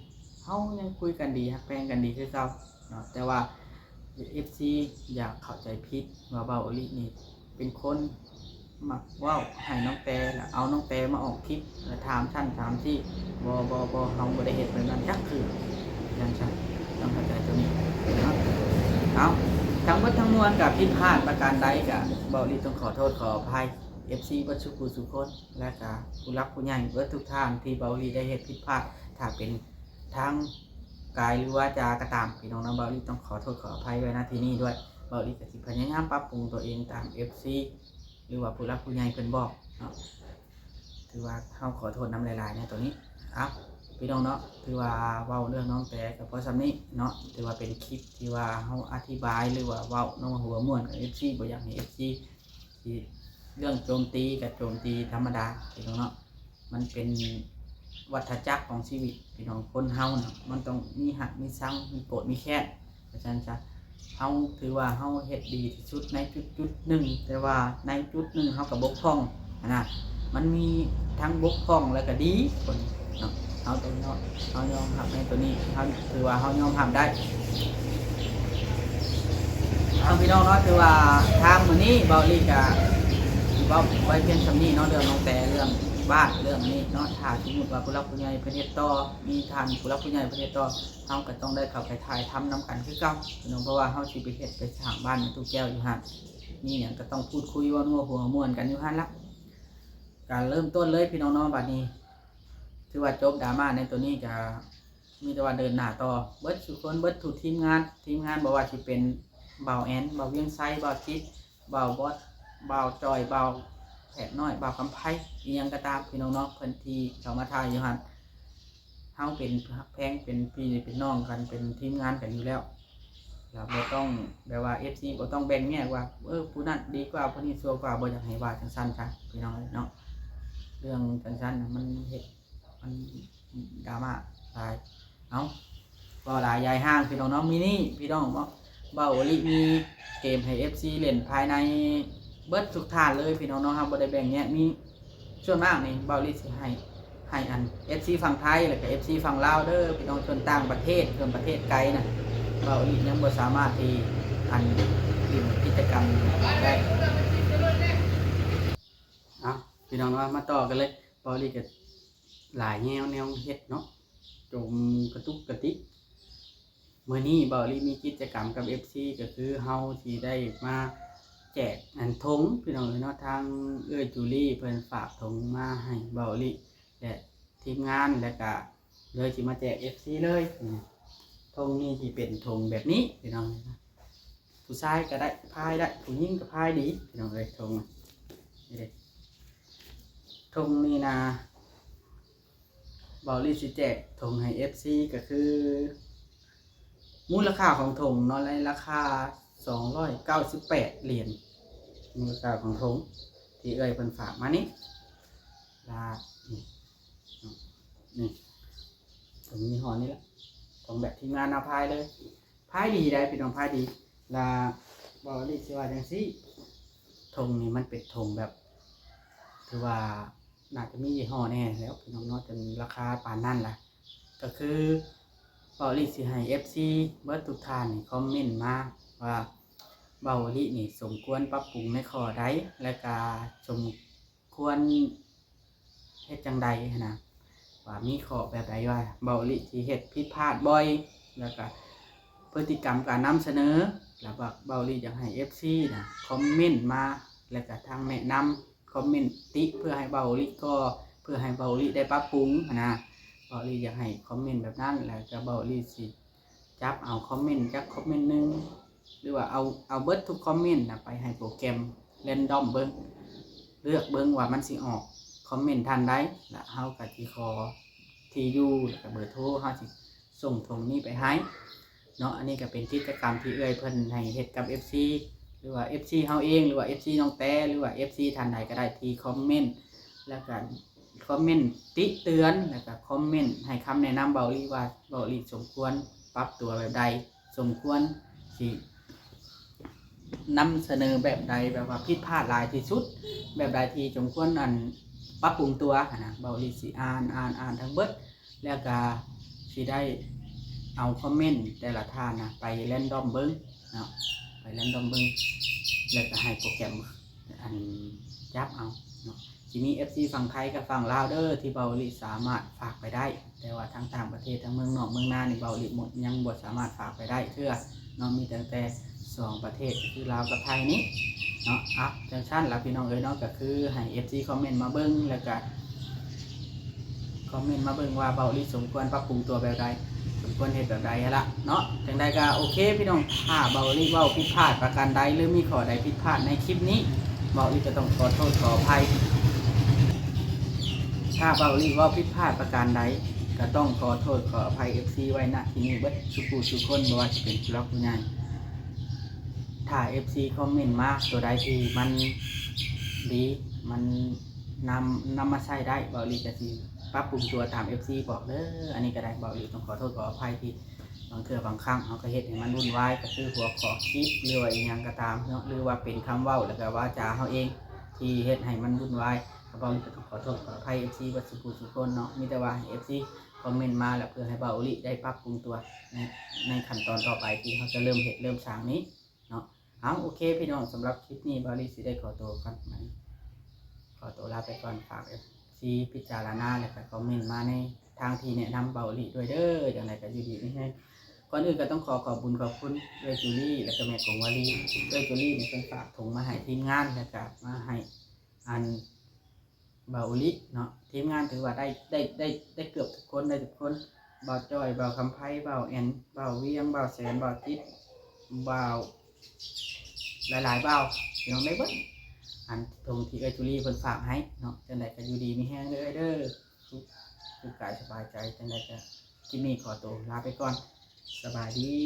ເຮົາຍັງຄຸຍກັນດີ ຮັກແພງກັນດີຄືເກົ່າເນາະ. ແຕ່ວ່າເອັຟຊີຢ່າເຂົ້າໃຈຜິດວ່າເບົາອີ່ຫຼີນີ້ເປັນຄົນ ມັກເວົ້າໃຫ້ນ້ອງແຕ ແລ້ວເອົານ້ອງແຕມາອອກຄລິບ ແລ້ວຖາມຊັ້ນຖາມຊີ້ ບໍ່ ບໍ່ ບໍ່ ເຮົາບໍ່ໄດ້ເຮັດແບບນັ້ນຈັກເທື່ອ ຈັ່ງຊັ້ນ ຕ້ອງເຂົ້າໃຈຕົວນີ້ເນາະ. ເອົາ ທັງໝົດທັງມວນກໍຜິດພາດປະການໃດ ກໍເບົາອີ່ຫຼີຕ້ອງຂໍໂທດຂໍອະໄພ ເອັຟຊີ ເບິດສູ່ຜູ້ສູ່ຄົນ ແລະກໍຜູ້ຫຼັກຜູ້ໃຫຍ່ເບິດທຸກທ່ານ ທີ່ເບົາອີ່ຫຼີໄດ້ເຮັດຜິດພາດ ຖ້າເປັນທາງກາຍ ຫຼື ວາຈາກໍຕາມ ພີ່ນ້ອງເນາະ. ເບົາອີ່ຫຼີຕ້ອງຂໍໂທດຂໍອະໄພໄວ້ ນະ ທີ່ນີ້ດ້ວຍ. ເບົາອີ່ຫຼີກໍຊິພະຍາຍາມປັບປຸງຕົວເອງຕາມເອັຟຊີ ຫຼືວ່າຜູ້ຫຼັກຜູ້ໃຫຍ່ເພິ່ນບອກເນາະ. ຖືວ່າເຮົາຂໍໂທດນຳຫຼາຍໆໃນຕົວນີ້. ເອົາ ພີ່ນ້ອງເນາະ ຖືວ່າເວົ້າເລື່ອງນ້ອງແຕກໍພໍສ່ຳນີ້ເນາະ. ຖືວ່າເປັນຄລິບທີ່ວ່າເຮົາອະທິບາຍ ຫຼືວ່າເວົ້າເນາະ ຫົວມ່ວນກັບເອັຟຊີ ບໍ່ຢາກໃຫ້ເອັຟຊີ ຊິເລື່ອງໂຈມຕີກໍໂຈມຕີທຳມະດາ ພີ່ນ້ອງເນາະ. ມັນເປັນວັດທະຈັກຂອງຊີວິດ ພີ່ນ້ອງ. ຄົນເຮົານະ ມັນຕ້ອງມີຮັກມີຊັງ ມີໂກດມີແຄ້ນ ວ່າຊັ້ນຊະ. ເຮົາຖືວ່າເຮົາເຮັດດີທີ່ສຸດໃນຈຸດໆໜຶ່ງ, ແຕ່ວ່າໃນຈຸດໜຶ່ງເຮົາກໍບົກຜ່ອງຫັ້ນນະ. ມັນມີທັງບົກຜ່ອງແລ້ວກໍດີ ຄົນເນາະ. ເຮົາຕ້ອງຍອມ, ເຮົາຍອມຮັບໃນຕົວນີ້, ເຮົາຖືວ່າເຮົາຍອມຮັບໄດ້. ເອົາ ພີ່ນ້ອງເນາະ, ຖືວ່າທາງມື້ນີ້ເບົາອີ່ຫຼີກະເວົ້າໄວ້ພຽງສ່ຳນີ້ເນາະ, ເລື່ອງນ້ອງແຕ ເລື່ອງບ້ານ ເລື່ອງອັນນີ້ເນາະ. ຖ້າສົມມຸດວ່າຜູ້ຫຼັກຜູ້ໃຫຍ່ເພິ່ນເຮັດຕໍ່, ມີທ່ານຜູ້ຫຼັກຜູ້ໃຫຍ່ເພິ່ນເຮັດຕໍ່, ເຮົາກໍຕ້ອງໄດ້ເຂົ້າໄປຖ່າຍທຳນຳກັນຄືເກົ່າ ພີ່ນ້ອງ, ເພາະວ່າເຮົາຊິໄປເຮັດໄປສ້າງບ້ານໃຫ້ຕູ້ແກ້ວຢູ່ຫັ້ນ. ມີຫຍັງກໍຕ້ອງພູດຄຸຍເວົ້ານົວຫົວມ່ວນກັນຢູ່ຫັ້ນລະ. ກະເລີ່ມຕົ້ນເລີຍ ພີ່ນ້ອງເນາະ, ບັດນີ້ຖືວ່າຈົບດຣາມາໃນຕົວນີ້, ກະມີແຕ່ວ່າເດີນໜ້າຕໍ່ ເບິດສູ່ຄົນ, ເບິດທຸກທີມງານ, ທີມງານບໍ່ວ່າຊິເປັນບ່າວແອນ, ບ່າວວຽງໄຊ, ບ່າວຈິດ, ບ່າວບອດ, ບ່າວຈອຍ, ບ່າວແພດນ້ອຍ, ບ່າວກຳໄພ, ອີ່ຫຍັງກໍຕາມ ພີ່ນ້ອງເນາະ, ເພິ່ນທີ່ເຂົ້າມາຖ່າຍຢູ່ຫັ້ນ. ເຮົາເປັນຮັກແພງ ເປັນພີ່ເປັນນ້ອງກັນ ເປັນທີມງານກັນຢູ່ແລ້ວ ລະບໍ່ຕ້ອງແບບວ່າເອັຟຊີບໍ່ຕ້ອງແບ່ງແຍກວ່າ ເອີ ຜູ້ນັ້ນດີກວ່າ ຜູ້ນີ້ຊົ່ວກວ່າ, ບໍ່ຢາກໃຫ້ວ່າຈັ່ງຊັ້ນຊະ ພີ່ນ້ອງເອີຍເນາະ. ເລື່ອງຈັ່ງຊັ້ນນະ ມັນເຮັດ ມັນດຣາມາຫຼາຍ. ເອົ້າ ເວົ້າຫຼາຍຢາຍຫ່າງ ພີ່ນ້ອງເນາະ. ມື້ນີ້ ພີ່ນ້ອງເນາະ ເບົາອີ່ຫຼີມີເກມໃຫ້ເອັຟຊີເລ່ນພາຍໃນເບິດທຸກທ່ານເລີຍ ພີ່ນ້ອງເນາະ, ເຮົາບໍ່ໄດ້ແບ່ງແຍກ. ມີ ສ່ວນມາກນີ້ເບົາອີ່ຫຼີຊິໃຫ້ ໃຫ້ອັນເອັຟຊີຝັ່ງໄທ ແລ້ວກໍເອັຟຊີຝັ່ງລາວເດີ ພີ່ນ້ອງ. ສ່ວນຕ່າງປະເທດ ສ່ວນປະເທດໄກນະ ເບົາອີ່ຫຼີຍັງບໍ່ສາມາດທີ່ອັນຫຼິ້ນກິດຈະກຳໄດ້. ເອົາ ພີ່ນ້ອງເນາະ ມາຕໍ່ກັນເລີຍ. ເບົາອີ່ຫຼີກໍຫຼາຍແນວ ແນວເຮັດເນາະ ຈົນກະຕຸກກະຕິກ. ມື້ນີ້ເບົາອີ່ຫຼີມີກິດຈະກຳກັບເອັຟຊີ ກໍຄືເຮົາຊິໄດ້ມາແຈກອັນຖົງ ພີ່ນ້ອງເອີຍເນາະ. ທາງເອື້ອຍຈູລີເພິ່ນຝາກຖົງມາໃຫ້ເບົາອີ່ຫຼີ ແລະ ທີມງານ ແລ້ວກະເລີຍຊິມາແຈກເອັຟຊີເລີຍ. ຖົງນີ້ຊິເປັນຖົງແບບນີ້ ພີ່ນ້ອງເອີຍ, ຜູ້ຊາຍກໍໄດ້ ພາຍໄດ້ ຜູ້ຍິງກໍພາຍດີ ພີ່ນ້ອງເອີຍ. ຖົງນີ້ເດ້ ຖົງນີ້ນະ ເບົາລີຊິແຈກຖົງໃຫ້ເອັຟຊີ ກໍຄືມູນລະຄ່າຂອງຖົງເນາະ ໃນລາຄາສອງຮ້ອຍເກົ້າສິບແປດຫຼຽນ, ມູນລະຄ່າຂອງຖົງທີ່ເອື້ອຍເພິ່ນຝາກມານີ້ລະ. ນີ້ ນີ້ ຖົງຍີ່ຫໍ້ນີ້ລະ ຂອງແບບທີມງານເອົາພາຍເລີຍ. ພາຍດີໄດ໋ ພີ່ນ້ອງ, ພາຍດີ. ລະເບົາລີຊິວ່າຈັ່ງຊີ້ ຖົງນີ້ມັນເປັນຖົງແບບ ຖືວ່າໜ້າຈະມີຍີ່ຫໍ້ແນ່ແລ້ວ ພີ່ນ້ອງເນາະ, ຈົນລາຄາປານນັ້ນລະ. ກໍຄືເບົາລີຊິໃຫ້ເອັຟຊີເບິດທຸກທ່ານນີ້ຄອມເມັນມາວ່າ ເບົາລີນີ້ສົມຄວນປັບປຸງໃນຂໍ້ໃດ ແລະກະສົມ ຄວນເຮັດຈັ່ງໃດຫັ້ນນະ, ວ່າມີຂໍ້ແບບໃດວ່າເບົາລີຊິເຮັດຜິດພາດບ່ອຍ ແລ້ວກະພຶດຕິກຳການນຳສະເໜີ, ແລ້ວວ່າເບົາລີຢາກໃຫ້ເອັຟຊີນະຄອມເມັນມາ ແລ້ວກະທັງແນະນຳ ຄອມເມັນຕິເພື່ອໃຫ້ເບົາລີກໍ ເພື່ອໃຫ້ເບົາລີໄດ້ປັບປຸງຫັ້ນນະ. ເບົາລີຢາກໃຫ້ຄອມເມັນແບບນັ້ນ ແລ້ວກະເບົາລີຊິ ຈັບເອົາຄອມເມັນຈັກຄອມເມັນໜຶ່ງ ຫຼືວ່າເອົາ ເອົາເບິດທຸກຄອມເມັນນະໄປໃຫ້ໂປຣແກຣມແຣນດອມເບິ່ງ, ເລືອກເບິ່ງວ່າມັນຊິອອກຄອມເມັນທ່ານໃດ, ລະເຮົາກໍຊິຂໍທີ່ຢູ່ ແລ້ວກໍເບີໂທ, ເຮົາຊິສົ່ງຖົງນີ້ໄປໃຫ້ເນາະ. ອັນນີ້ກໍເປັນກິດຈະກຳທີ່ເອື້ອຍເພິ່ນໃຫ້ເຮັດກັບເອັຟຊີ ຫຼືວ່າເອັຟຊີເຮົາເອງ ຫຼືວ່າເອັຟຊີນ້ອງແຕ ຫຼືວ່າເອັຟຊີທ່ານໃດກໍໄດ້ທີ່ຄອມເມັນ ແລ້ວກໍ ຄອມເມັນຕິເຕືອນ ແລ້ວກະຄອມເມັນໃຫ້ຄຳແນະນຳເບົາລີວ່າ ເບົາລີສົມຄວນປັບຕົວແບບໃດ, ສົມຄວນຊິນຳສະເໜີແບບໃດ, ແບບວ່າຜິດພາດຫຼາຍທີ່ສຸດ, ແບບໃດທີ່ສົມຄວນ ອັນ ປັບປຸງຕົວຫັ້ນນະ. ເບົາລີຊິອ່ານ ອ່ານ ອ່ານທັງເບິດ ແລ້ວກະຊິໄດ້ເອົາຄອມເມັນແຕ່ລະທ່ານນະໄປແຣນດອມເບິ່ງເນາະ, ໄປແຣນດອມເບິ່ງ ແລ້ວກະໃຫ້ໂປຣແກຣມ ອັນ ຈັບເອົາເນາະ. ຊິມີເອັຟຊີຝັ່ງໄທກັບຝັ່ງລາວເດີ ທີ່ເບົາລີສາມາດຝາກໄປໄດ້, ແຕ່ວ່າທາງຕ່າງປະເທດ ທາງເມືອງນອກເມືອງນານີ້ ເບົາລີຍັງບໍ່ສາມາດຝາກໄປໄດ້ເທື່ອເນາະ, ມີຕັ້ງແຕ່ສອງປະເທດ ຄືລາວກັບໄທນີ້ເນາະ. ອ່ະ ຈັ່ງຊັ້ນລະພີ່ນ້ອງເອີຍເນາະ, ກໍຄືໃຫ້ເອັຟຊີຄອມເມັນມາເບິ່ງ ແລ້ວກະ ຄອມເມັນມາເບິ່ງວ່າເບົາລີສົມຄວນປັບປຸງຕົວແບບໃດ, ສົມຄວນເຮັດແບບໃດຫັ້ນລະເນາະ. ຈັ່ງໃດກໍໂອເຄພີ່ນ້ອງ, ຖ້າເບົາລີເວົ້າຜິດພາດປະການໃດ ຫຼືມີຂໍ້ໃດຜິດພາດໃນຄລິບນີ້, ເບົາລີກໍຕ້ອງຂໍໂທດຂໍອະໄພ. ຖ້າເບົາລີເວົ້າຜິດພາດປະການໃດ ກໍຕ້ອງຂໍໂທດຂໍອະໄພເອັຟຊີໄວ້ນະທີ່ນີ້ເບິດສູ່ຜູ້ສູ່ຄົນ ບໍ່ວ່າຈະເປັນຜູ້ຫຼັກຜູ້ໃຫຍ່. ຖ້າເອັຟຊີຄອມເມັນມາຕົວໃດທີ່ມັນດີ ມັນນຳ ນຳມາໃຊ້ໄດ້ ເບົາອີ່ຫຼີກໍຊິປັບປຸງຕົວຕາມເອັຟຊີບອກເດີ. ອັນນີ້ກໍໄດ້ ເບົາອີ່ຫຼີຕ້ອງຂໍໂທດຂໍອະໄພທີ່ບາງເທື່ອບາງຄັ້ງເຮົາກໍເຮັດໃຫ້ມັນວຸ່ນວາຍ ກໍຄືຫົວຂໍ້ຄລິບ ຫຼືວ່າອີ່ຫຍັງກໍຕາມເນາະ ຫຼືວ່າເປັນຄຳເວົ້າ ແລ້ວກໍວາຈາເຮົາເອງທີ່ເຮັດໃຫ້ມັນວຸ່ນວາຍ. ກໍເບົາອີ່ຫຼີກໍຕ້ອງຂໍໂທດຂໍອະໄພເອັຟຊີເບິດສູ່ຜູ້ສູ່ຄົນເນາະ. ມີແຕ່ວ່າໃຫ້ເອັຟຊີຄອມເມັນມາ ແລ້ວເພື່ອໃຫ້ເບົາອີ່ຫຼີໄດ້ປັບປຸງຕົວໃນ ໃນຂັ້ນຕອນຕໍ່ໄປທີ່ເຮົາຈະເລີ່ມເຮັດເລີ່ມສ້າງນີ້ເນາະ. ເອົາ ໂອເຄພີ່ນ້ອງ ສຳລັບຄລິບນີ້ເບົາອີ່ຫຼີຊິໄດ້ຂໍຕົວກ່ອນ ຂໍຕົວລາໄປກ່ອນ. ຝາກເອັຟຊີພິຈາລະນາ ແລ້ວກໍຄອມເມັນມາໃນທາງທີ່ແນະນຳເບົາອີ່ຫຼີດ້ວຍເດີ. ຈັ່ງໃດກໍຢູ່ດີມີແຮງ. ກ່ອນອື່ນກໍຕ້ອງຂໍຂອບບຸນຂອບຄຸນເອື້ອຍຈູລີ ແລ້ວກໍແມ່ກົງວາລີ. ເອື້ອຍຈູລີນີ້ເພິ່ນຝາກຖົງມາໃຫ້ທີມງານ ແລ້ວກໍມາໃຫ້ອັນ ເບົາອີ່ຫຼີເນາະ. ທີມງານຖືວ່າໄດ້ ໄດ້ ໄດ້ ໄດ້ເກືອບທຸກຄົນ ໄດ້ທຸກຄົນ ເບົາຈ້ອຍ ເບົາຄຳໄພ ເບົາແອນ ເບົາວຽງ ເບົາແສນ ເບົາຈິດ ເບົາ ຫຼາຍໆເບົາ ພີ່ນ້ອງໄດ້ເບິດ. ອັນຖົງທີ່ເອື້ອຍຈູລີເພິ່ນຝາກໃຫ້ເນາະ. ຈັ່ງໃດກໍຢູ່ດີມີແຮງເດີ ເອື້ອຍເດີ ສຸກ ສຸກກາຍສະບາຍໃຈ. ຈັ່ງໃດກໍຄລິບນີ້ຂໍຕົວລາໄປກ່ອນ ສະບາຍດີ.